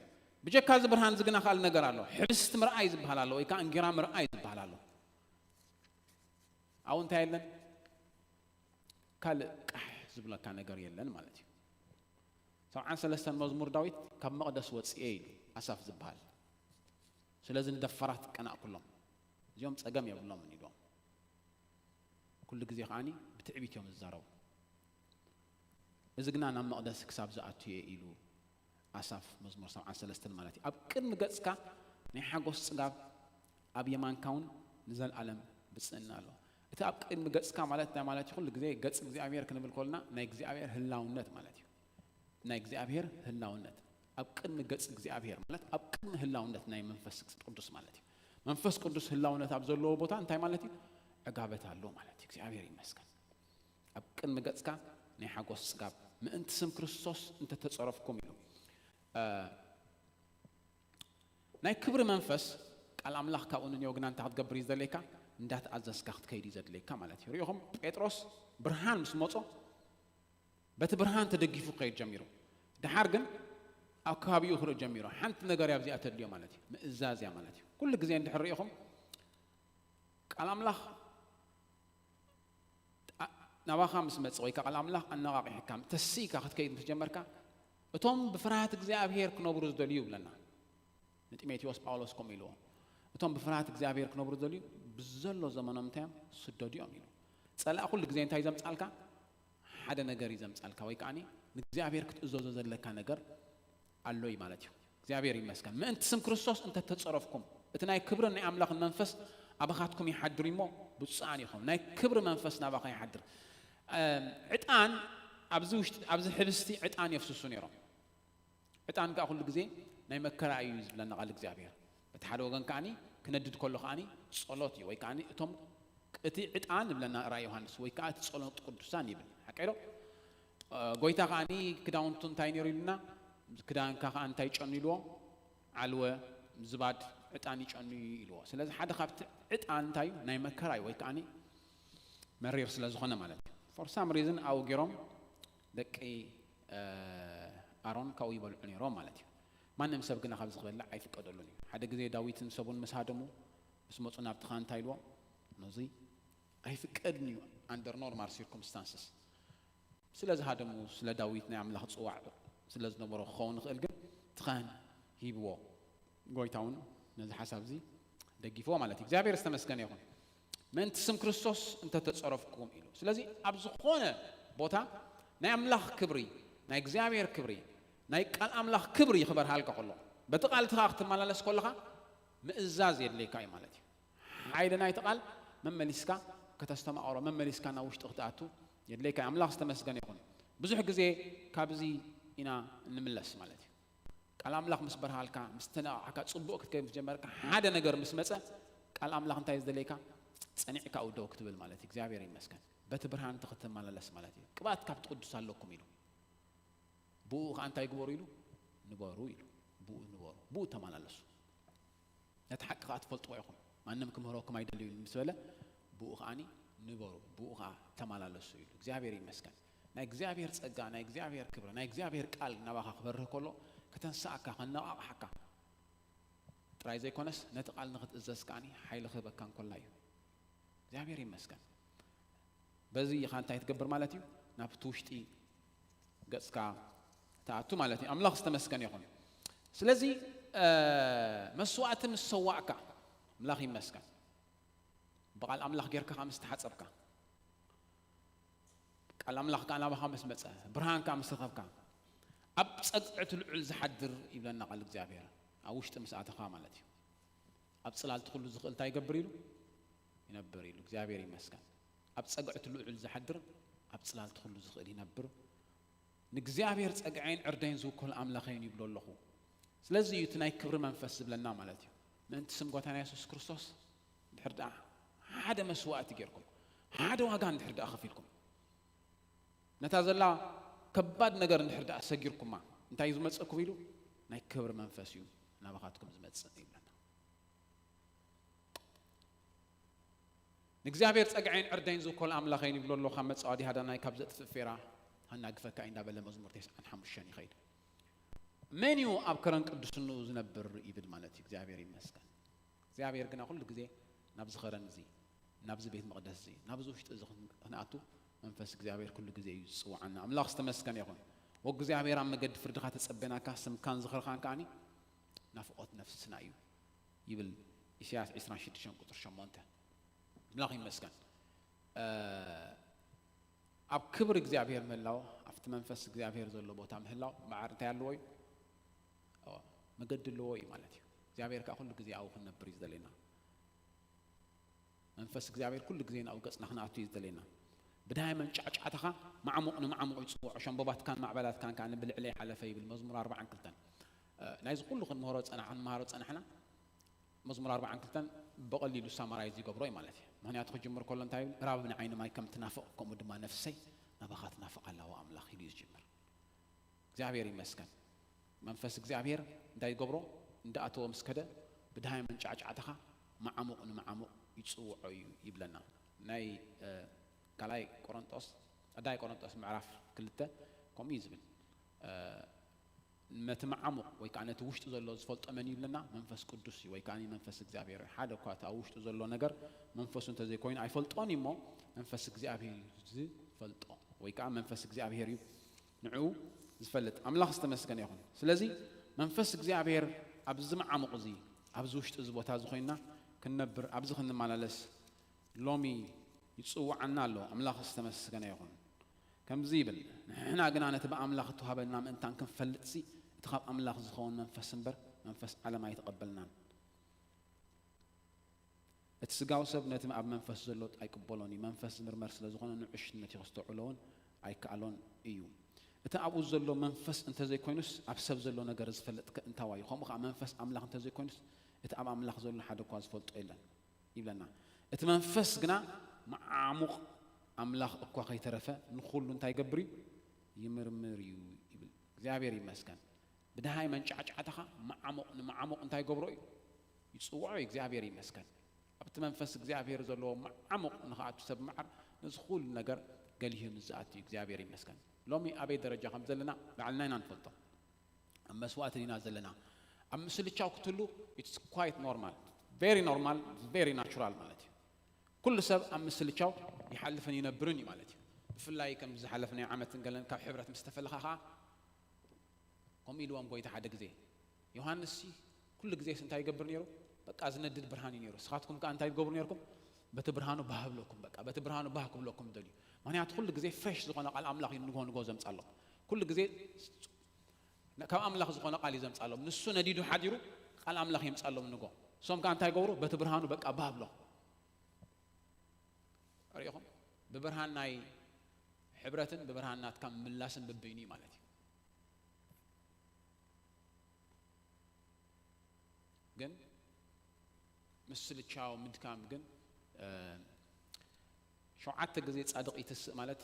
ብጀካ እዚ ብርሃን እዚ ግና ካልእ ነገር ኣሎ። ሕብስቲ ምርኣይ ዝበሃል ኣሎ፣ ወይ ከዓ እንጌራ ምርኣይ ዝበሃል ኣሎ። ኣብኡ እንታይ የለን? ካልእ ቃሕ ዝብለካ ነገር የለን ማለት እዩ። ሰብዓን ሰለስተን መዝሙር ዳዊት ካብ መቕደስ ወጽኤ ኢሉ ኣሳፍ ዝበሃል። ስለዚ ንደፋራት ቀናእ ኩሎም፣ እዚኦም ጸገም የብሎምን ኢሎም። ኩሉ ግዜ ከዓኒ ብትዕቢት እዮም ዝዛረቡ። እዚ ግና ናብ መቕደስ ክሳብ ዝኣቱ እየ ኢሉ ኣሳፍ መዝሙር ሰብዓን ሰለስተን ማለት እዩ። ኣብ ቅድሚ ገጽካ ናይ ሓጎስ ጽጋብ፣ ኣብ የማንካ እውን ንዘለኣለም ብጽእና ኣሎ። እቲ ኣብ ቅድሚ ገጽካ ማለት እንታይ ማለት እዩ? ኩሉ ግዜ ገጽ እግዚኣብሔር ክንብል ከለና ናይ እግዚኣብሔር ህላውነት ማለት እዩ። ናይ እግዚኣብሔር ህላውነት፣ ኣብ ቅድሚ ገጽ እግዚኣብሔር ማለት ኣብ ቅድሚ ህላውነት ናይ መንፈስ ቅዱስ ማለት እዩ። መንፈስ ቅዱስ ህላውነት ኣብ ዘለዎ ቦታ እንታይ ማለት እዩ? ዕጋበት ኣሎ ማለት እዩ። እግዚኣብሔር ይመስገን። ኣብ ቅድሚ ገጽካ ናይ ሓጎስ ጽጋብ ምእንቲ ስም ክርስቶስ እንተተጸረፍኩም ኢሉ። እ፣ ናይ ክብሪ መንፈስ ቃል ኣምላኽ ካብኡ ንንዮ ግና እንታይ ክትገብር እዩ ዘድልየካ? እንዳተኣዘዝካ ክትከይድ እዩ ዘድልየካ ማለት እዩ። ሪኢኹም፣ ጴጥሮስ ብርሃን ምስ መጾ በቲ ብርሃን ተደጊፉ ክኸይድ ጀሚሩ። ደሓር ግን ኣብ ከባቢኡ ክርኢ ጀሚሩ። ሓንቲ ነገር እያ ኣብዚኣ ተድልዮ ማለት እዩ፣ ምእዛዝ እያ ማለት እዩ። ኩሉ ግዜ እንድሕር ሪኢኹም ቃል ኣምላኽ ጣ-፣ ናባኻ ምስ መጽእ ወይ ከዓ ቃል ኣምላኽ ኣነቓቒሕካ፣ ተሲእካ ክትከይድ ምስ ጀመርካ፣ እቶም ብፍርሃት እግዚኣብሔር ክነብሩ ዝደልዩ ይብለና። ንጢሞቴዎስ ጳውሎስ ከምኡ ኢልዎ። እቶም ብፍርሃት እግዚኣብሔር ክነብሩ ዝደልዩ ብዘሎ ዘመኖም እንታይ እዮም? ስደዱ እዮም ኢሉ። ጸላእ ኩሉ ግዜ እንታይ እዩ ዘምጻልካ? ሓደ ነገር እዩ ዘምጻልካ፣ ወይ ከዓኒ ንእግዚኣብሔር ክትእዘዞ ዘለካ ነገር ኣሎ እዩ ማለት እዩ። እግዚኣብሔር ይመስገን። ምእንቲ ስም ክርስቶስ እንተተጸረፍኩም፣ እቲ ናይ ክብርን ናይ ኣምላኽን መንፈስ ኣባኻትኩም ይሓድር እሞ ብፁዓን ኢኹም። ናይ ክብሪ መንፈስ ናባኻ ይሓድር። እም፣ ዕጣን ኣብዚ ውሽጢ፣ ኣብዚ ሕብስቲ ዕጣን የፍስሱ ነይሮም። ዕጣን ከኣ ኩሉ ግዜ ናይ መከራ እዩ ዝብለና ቃል እግዚኣብሔር። በቲ ሓደ ወገን ከኣኒ ክነድድ ከሎ ከኣኒ ጸሎት እዩ፣ ወይ ከኣኒ እቶም፣ እቲ ዕጣን ይብለና ራእይ ዮሃንስ፣ ወይ ከኣ እቲ ጸሎት ቅዱሳን ይብል። ሓቀይ ዶ? እ፣ ጎይታ ከኣኒ ክዳውንቱ እንታይ ነይሩ ኢሉና? ክዳንካ ከኣ እንታይ ጨኑ ኢልዎ? ዓልወ፣ ዝባድ፣ ዕጣን ይጨኑ እዩ ኢልዎ። ስለዚ ሓደ ካብቲ ዕጣን እንታይ እዩ? ናይ መከራ እዩ፣ ወይ ከኣኒ መሪር ስለ ዝኾነ ማለት እዩ። For some reason ኣብኡ ገይሮም ደቂ፣ እ፣ ኣሮን ካብኡ ይበልዑ ነይሮም ማለት እዩ። ማንም ሰብ ግና ካብዚ ክበልዕ ኣይፍቀደሉን እዩ። ሓደ ግዜ ዳዊትን ሰቡን ምስ ሃደሙ፣ ምስ መጹ ናብቲ ኻህን እንታይ ኢልዎ? ነዚ ኣይፍቀድን እዩ under normal circumstances። ስለ ዝሃደሙ፣ ስለ ዳዊት ናይ ኣምላኽ ጽዋዕ ስለ ዝነበሮ ክኸውን ይኽእል፣ ግን እቲ ትኸን ሂብዎ። ጎይታ እውን ነዚ ሓሳብ እዚ ደጊፍዎ ማለት እዩ። እግዚኣብሔር ዝተመስገነ ይኹን። ምእንቲ ስም ክርስቶስ እንተተጸረፍኩም ኢሉ። ስለዚ ኣብ ዝኾነ ቦታ ናይ ኣምላኽ ክብሪ፣ ናይ እግዚኣብሔር ክብሪ፣ ናይ ቃል ኣምላኽ ክብሪ ክበርሃልካ ከሎ፣ በቲ ቃል እቲ ኸኣ ክትመላለስ ከለኻ ምእዛዝ የድልየካ እዩ ማለት እዩ። ሓይሊ ናይቲ ቃል መመሊስካ ከተስተማቕሮ፣ መመሊስካ ናብ ውሽጢ ክትኣቱ የድልየካ እዩ። ኣምላኽ ዝተመስገነ ይኹን። ብዙሕ ግዜ ካብዚ ኢና እንምለስ ማለት እዩ። ቃል ኣምላኽ ምስ በርሃልካ፣ ምስ ተነቓቕሓካ፣ ጽቡቕ ክትከይድ ምስ ጀመርካ፣ ሓደ ነገር ምስ መጸ፣ ቃል ኣምላኽ እንታይ እዩ ዝደልየካ? ጸኒዕካ እው ደው ክትብል ማለት እዩ። እግዚኣብሔር ይመስገን። በቲ ብርሃን እቲ ክትመላለስ ማለት እዩ። ቅብኣት ካብቲ ቅዱስ ኣለኩም ኢሉ። ብኡ ኸኣ እንታይ ግበሩ ኢሉ? ንበሩ ኢሉ። ብኡ ንበሩ። ብኡ ተመላለሱ። ነቲ ሓቂ ኸኣ ትፈልጥዎ ኢኹም። ማንም ክምህረኩም ኣይደልዩ ምስ በለ፣ ብኡ ኸኣኒ ንበሩ፣ ብኡ ኸኣ ተመላለሱ ኢሉ። እግዚኣብሔር ይመስገን። ናይ እግዚኣብሔር ጸጋ፣ ናይ እግዚኣብሔር ክብሪ፣ ናይ እግዚኣብሔር ቃል ናባኻ ክበርህ ከሎ፣ ከተንስኣካ፣ ከነቓቕሓካ ጥራይ ዘይኮነስ፣ ነቲ ቃል ንኽትእዘዝ ከኣኒ ሓይሊ ክህበካ እንኮላ እዩ። እግዚኣብሔር ይመስገን። በዚ ኢኻ እንታይ ትገብር ማለት እዩ? ናብቲ ውሽጢ ገጽካ ትኣቱ ማለት እዩ። ኣምላኽ ዝተመስገነ ይኹን። ስለዚ፣ እ፣ መስዋእቲ ምስ ሰዋእካ፣ ኣምላኽ ይመስገን። ብቓል ኣምላኽ ጌርካ ከኣ ምስ ተሓጸብካ፣ ቃል ኣምላኽ ከኣ ናባኻ ምስ መጸ፣ ብርሃን ከኣ ምስ ረኸብካ፣ ኣብ ጸግዒ እቲ ልዑል ዝሓድር ይብለና ቃል እግዚኣብሔር፣ ኣብ ውሽጢ ምስ ኣተኻ ማለት እዩ። ኣብ ጽላልቲ ኩሉ ዝኽእል እንታይ ይገብር ኢሉ? ይነብር ኢሉ። እግዚኣብሔር ይመስገን። ኣብ ጸግዒ እቲ ልዑል ዝሓድር፣ ኣብ ጽላልቲ ኩሉ ዝኽእል ይነብር። ንእግዚኣብሔር ጸግዐይን ዕርደይን ዝውክል ኣምላኸይን ይብሎ ኣለኹ። ስለዚ እዩ እቲ ናይ ክብሪ መንፈስ ዝብለና ማለት እዩ። ምእንቲ ስም ጎይታና የሱስ ክርስቶስ እንድሕር ደኣ ሓደ መስዋእቲ ጌርኩም፣ ሓደ ዋጋ እንድሕር ደኣ ከፊልኩም፣ ነታ ዘላ ከባድ ነገር እንድሕር ደኣ ሰጊርኩማ፣ እንታይ እዩ ዝመጸኩም ኢሉ? ናይ ክብሪ መንፈስ እዩ ናባኻትኩም ዝመጽእ ይብለና። ንእግዚኣብሔር ጸግዐይን ዕርደይን ዝውከል ኣምላኸይን ይብሎ ኣሎ፣ ካብ መጻወዲ ሃዳናይ ካብ ዘጥፍእ ፌራ ሃናግፈካ እዩ እንዳበለ መዝሙር ተስዓን ሓሙሽተን ይኸይድ። መን እዩ ኣብ ከረን ቅዱስንኡ ዝነብር ይብል ማለት እዩ። እግዚኣብሔር ይመስገን። እግዚኣብሔር ግና ኩሉ ግዜ ናብዚ ከረን እዚ፣ ናብዚ ቤት መቕደስ እዚ፣ ናብዚ ውሽጢ እዚ ክን-፣ ክንኣቱ መንፈስ እግዚኣብሔር ኩሉ ግዜ እዩ ዝጽውዓና። ኣምላኽ ዝተመስገነ ይኹን። ወእግዚኣብሔር ኣብ መገዲ ፍርድኻ ተጸበናካ፣ ስምካን ዝኽርኻን ከኣኒ ናፍቖት ነፍስና እዩ ይብል ኢሳያስ ዕስራን ሽዱሽተን ቁጽሪ ሸሞንተ። ኣምላኽ ይመስገን። እ፣ ኣብ ክብሪ እግዚኣብሔር ምህላው፣ ኣብቲ መንፈስ እግዚኣብሔር ዘሎ ቦታ ምህላው፣ መዓር እንታይ ኣለዎ እዩ? እወ፣ መገዲ ኣለዎ እዩ ማለት እዩ። እግዚኣብሔር ከኣ ኩሉ ግዜ ኣብኡ ክንነብር እዩ ዝደልየና። መንፈስ እግዚኣብሔር ኩሉ ግዜ ናብኡ ገጽና ክንኣቱ እዩ ዝደልየና። ብዳሃይ መንጫዕጫዕታኻ ማዕሙቕ ንማዕሙቕ ይጽውዖ፣ ሸምበባትካን ማዕበላትካን ከኣ ብልዕለይ ሓለፈ ይብል መዝሙር ኣርባዓን ክልተን። እ፣ ናይዚ ኩሉ ክንምህሮ ዝጸናሕና፣ ክንመሃሮ ዝጸናሕና፣ መዝሙር ኣርባዓን ክልተን ብቐሊሉ ሳማራይዝ ይገብሮ እዩ ማለት እዩ። ምኽንያቱ ክጅምር ከሎ እንታይ ይብል? ምዕራብ ንዓይኒ ማይ ከም ትናፍቕ፣ ከምኡ ድማ ነፍሰይ ናባኻ ትናፍቕ ኣላ፣ ኣምላኽ ኢሉ እዩ ዝጅምር። እግዚኣብሔር ይመስገን። መንፈስ እግዚኣብሔር እንታይ ይገብሮ? እንዳኣተወ ምስ ከደ፣ ብድሃይ መንጫዕጫዕታኻ መዓሙቕ ንመዓሙቕ ይጽውዖ እዩ ይብለና። ናይ፣ እ፣ ካልኣይ ቆሮንጦስ፣ ቀዳማይ ቆሮንጦስ ምዕራፍ ክልተ ከምኡ እዩ ዝብል። እ፣ ነቲ መዓሙቕ ወይ ከዓ ነቲ ውሽጡ ዘሎ ዝፈልጦ መን እዩ ይብለና? መንፈስ ቅዱስ እዩ፣ ወይ ከዓ መንፈስ እግዚኣብሔር እዩ። ሓደ እኳ እቲ ኣብ ውሽጡ ዘሎ ነገር መንፈሱ እንተዘይኮይኑ ኣይፈልጦን እዩ እሞ፣ መንፈስ እግዚኣብሔር እዩ ዝፈልጦ ወይ ከዓ መንፈስ እግዚኣብሔር እዩ ንዕኡ ዝፈልጥ። ኣምላኽ ዝተመስገነ ይኹን። ስለዚ መንፈስ እግዚኣብሔር ኣብዚ መዓሙቕ እዚ፣ ኣብዚ ውሽጢ እዚ ቦታ እዚ ኮይንና ክንነብር፣ ኣብዚ ክንመላለስ ሎሚ ይጽውዓና ኣሎ። ኣምላኽ ዝተመስገነ ይኹን። ከምዚ ይብል፣ ንሕና ግና ነቲ ብኣምላኽ እተዋህበና ምእንታን ክንፈልጥሲ፣ እቲ ካብ ኣምላኽ ዝኸውን መንፈስ እምበር መንፈስ ዓለም ኣይተቐበልናን። እቲ ስጋዊ ሰብ ነቲ ኣብ መንፈስ ዘሎ ኣይቅበሎን እዩ፣ መንፈስ ዝምርመር ስለ ዝኾነ ንዕሽነት እዩ፣ ከስተውዕሎ እውን ኣይከኣሎን እዩ። እቲ ኣብኡ ዘሎ መንፈስ እንተዘይኮይኑስ፣ ኣብ ሰብ ዘሎ ነገር ዝፈልጥ ከ እንታዋይ እዩ? ከምኡ ኸዓ መንፈስ ኣምላኽ እንተዘይኮይኑስ፣ እቲ ኣብ ኣምላኽ ዘሎ ሓደ እኳ ዝፈልጦ የለን ይብለና። እቲ መንፈስ ግና መዓሙቕ ኣምላኽ እኳ ከይተረፈ ንኹሉ እንታይ ይገብር እዩ? ይምርምር እዩ ይብል። እግዚኣብሔር ይመስገን። ብድሃይ መንጫዕጫዕታኻ መዓሙቕ ንመዓሙቕ እንታይ ይገብሮ እዩ? ይጽውዖ እዩ። እግዚኣብሔር ይመስገን። ኣብቲ መንፈስ እግዚኣብሔር ዘለዎ መዓሙቕ ንኽኣቱ ሰብ መዓር ነዚ ኩሉ ነገር ገሊሁ ምስ ዝኣቱ እዩ። እግዚኣብሔር ይመስገን። ሎሚ ኣበይ ደረጃ ከም ዘለና ባዕልና ኢና ንፈልጦ። ኣብ መስዋእቲ ዲና ዘለና? ኣብ ምስልቻው ክትህሉ it's quite normal, very normal, very natural ማለት እዩ። ኩሉ ሰብ ኣብ ምስልቻው ይሓልፍን ይነብርን እዩ ማለት እዩ። ብፍላይ ከም ዝሓለፍናዮ ዓመትን ገለን ካብ ሕብረት ምስ ተፈለኻ ኸዓ ከምኡ ኢልዎም ጎይታ ሓደ ግዜ፣ ዮሃንስ ሲ ኩሉ ግዜ እንታይ ይገብር ነይሩ? በቃ ዝነድድ ብርሃን እዩ ነይሩ። ንስኻትኩም ከኣ እንታይ ትገብሩ ነርኩም? በቲ ብርሃኑ ባህ ብለኩም፣ በቃ በቲ ብርሃኑ ባህ ክብለኩም ደልዩ። ምክንያቱ ኩሉ ግዜ ፍሬሽ ዝኾነ ቃል ኣምላኽ እዩ ንግሆ ንግሆ ዘምጻሎም። ኩሉ ግዜ ካብ ኣምላኽ ዝኾነ ቃል እዩ ዘምጻሎም። ንሱ ነዲዱ ሓዲሩ ቃል ኣምላኽ የምጻሎም ንግሆ። እሶም ከኣ እንታይ ይገብሩ? በቲ ብርሃኑ በቃ ባህ ብሎም። ርኢኹም? ብብርሃን ናይ ሕብረትን ብብርሃን ናትካ ምላስን ብበይኑ እዩ ማለት እዩ። ግን ምስልቻው ምድካም ግን፣ እ፣ ሸውዓተ ግዜ ጻድቕ ይትስእ ማለት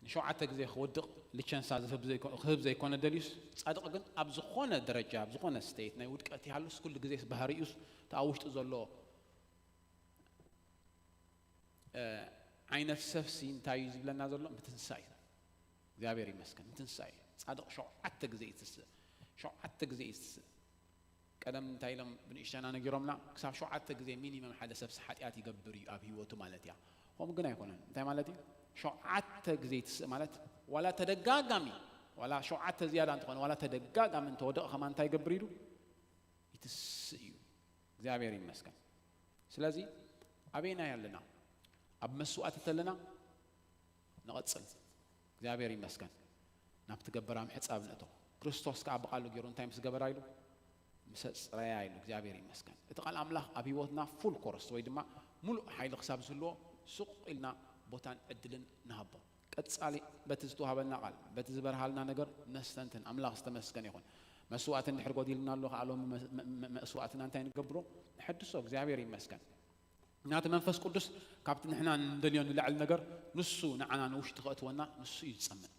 ንሸውዓተ ግዜ ክወድቕ ልቸንሳ ዝህብ ዘይኮ-፣ ክህብ ዘይኮነ ደልዩስ፣ ጻድቕ ግን ኣብ ዝኾነ ደረጃ፣ ኣብ ዝኾነ ስቴት ናይ ውድቀት ይሃሉስ፣ ኩሉ ግዜስ ባህሪኡስ፣ እቲ ኣብ ውሽጡ ዘሎ፣ እ፣ ዓይነት ሰብሲ እንታይ እዩ ዝብለና ዘሎ? ምትንሳእ እዩ። እግዚኣብሔር ይመስገን፣ ምትንሳእ እዩ። ጻድቕ ሸውዓተ ግዜ ይትስእ። ሸውዓተ ግዜ ይትስእ። ቀደም እንታይ ኢሎም ብንእሽተና ነጊሮምና? ክሳብ ሸውዓተ ግዜ ሚኒመም ሓደ ሰብሲ ሓጢኣት ይገብር እዩ ኣብ ህይወቱ ማለት እያ። ከምኡ ግን ኣይኮነን። እንታይ ማለት እዩ? ሸውዓተ ግዜ ይትስእ ማለት ዋላ ተደጋጋሚ፣ ዋላ ሸውዓተ ዝያዳ እንተኾነ፣ ዋላ ተደጋጋሚ እንተወደቐ ከማን እንታይ ይገብር ኢሉ? ይትስእ እዩ። እግዚኣብሔር ይመስገን። ስለዚ ኣበይና ኣለና? ኣብ መስዋእቲ ተለና ንቐጽል። እግዚኣብሔር ይመስገን። ናብቲ ገበራ ምሕጻብ ንእቶ። ክርስቶስ ከኣ ብቓሉ ገይሩ እንታይ ምስ ገበራ ኢሉ? ምስ ኣጽረያ ኢሉ። እግዚኣብሔር ይመስገን። እቲ ቃል ኣምላኽ ኣብ ህይወትና ፉል ኮርስ ወይ ድማ ሙሉእ ሓይሊ ክሳብ ዝህልዎ ሱቕ ኢልና ቦታን ዕድልን ንሃቦ። ቀጻሊ በቲ ዝተዋህበና ቃል፣ በቲ ዝበርሃልና ነገር ነስተንትን። ኣምላኽ ዝተመስገነ ይኹን። መስዋእቲ እንድሕር ጎዲልና ኣሎ ከኣ ሎሚ መ-፣ መ-፣ መ-፣ መስዋእትና እንታይ ንገብሮ? ንሐድሶ። እግዚኣብሔር ይመስገን። ናቲ መንፈስ ቅዱስ ካብቲ ንሕና እንደልዮ ንላዕሊ ነገር ንሱ ንዓና ንውሽጢ ከእትወና ንሱ እዩ ዝጸምእ።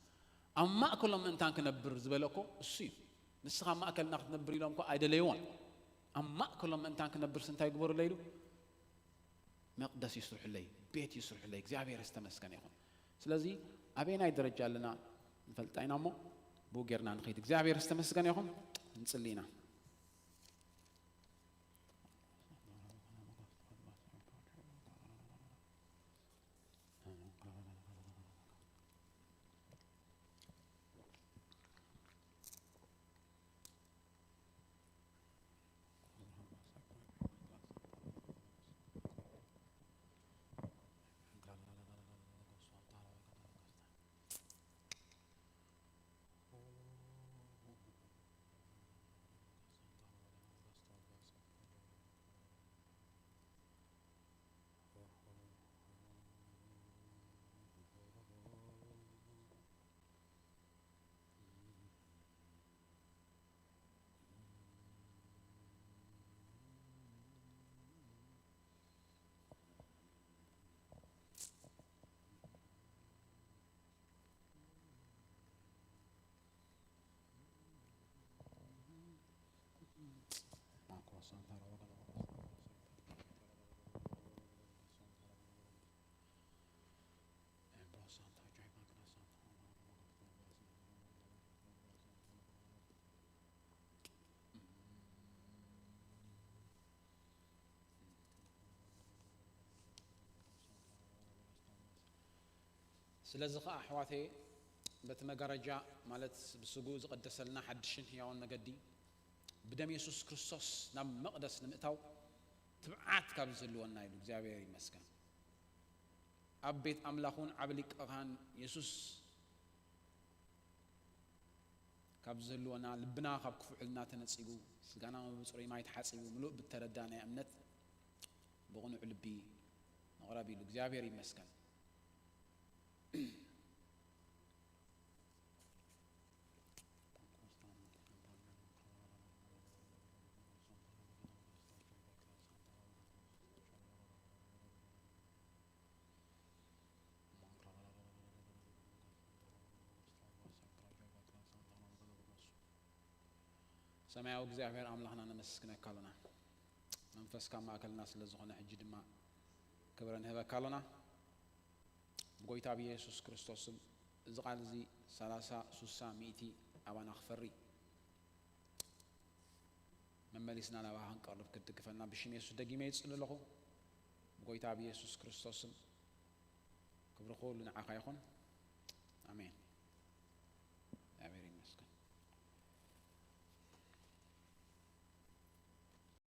ኣብ ማእከሎም ምእንታን ክነብር ዝበለ እኮ እሱ እዩ። ንስኻ ኣብ ማእከልና ክትነብር ኢሎም እኮ ኣይደለይዎን። ኣብ ማእከሎም ምእንታን ክነብርስ እንታይ ግበሩለይ ኢሉ? መቕደስ ይስርሑለይ፣ ቤት ይስርሑለይ። እግዚኣብሔር ዝተመስገነ ይኹን። ስለዚ ኣበየናይ ደረጃ ኣለና ንፈልጣ ኢና እሞ ብኡ ጌርና ንኸይድ። እግዚኣብሔር ዝተመስገነ ይኹን። ንጽሊ ኢና። ስለዚ ኸኣ ኣሕዋተየ፣ በቲ መጋረጃ ማለት ብስግኡ ዝቐደሰልና ሓድሽን ህያውን መገዲ ብደም የሱስ ክርስቶስ ናብ መቕደስ ንምእታው ትብዓት ካብ ዝህልወና ኢሉ እግዚኣብሔር ይመስገን። ኣብ ቤት ኣምላኽ እውን ዓቢ ሊቀ ካህን የሱስ ካብ ዝህልወና፣ ልብና ካብ ክፉእ ሕልና ተነጺጉ፣ ስጋና ብጽሩይ ማይ ተሓጺቡ፣ ምሉእ ብተረዳ ናይ እምነት ብቕኑዕ ልቢ ንቕረብ ኢሉ እግዚኣብሔር ይመስገን። ሰማያዊ እግዚኣብሔር ኣምላኽና ነመስግነካ ኣሎና። መንፈስካ ኣብ ማእከልና ስለ ዝኾነ ሕጂ ድማ ክብሪ ንህበካ ኣሎና። ብጎይታ ብየሱስ ክርስቶስ ስም እዚ ቃል እዚ ሰላሳ፣ ሱሳ፣ ሚእቲ ኣባና ክፈሪ መመሊስና ናባኻ ክንቀርብ ክትድግፈና ብሽም የሱስ ደጊመ ይጽሊ ኣለኹ። ብጎይታ ብየሱስ ክርስቶስ ስም ክብሪ ኩሉ ንዓኻ ይኹን። ኣሜን።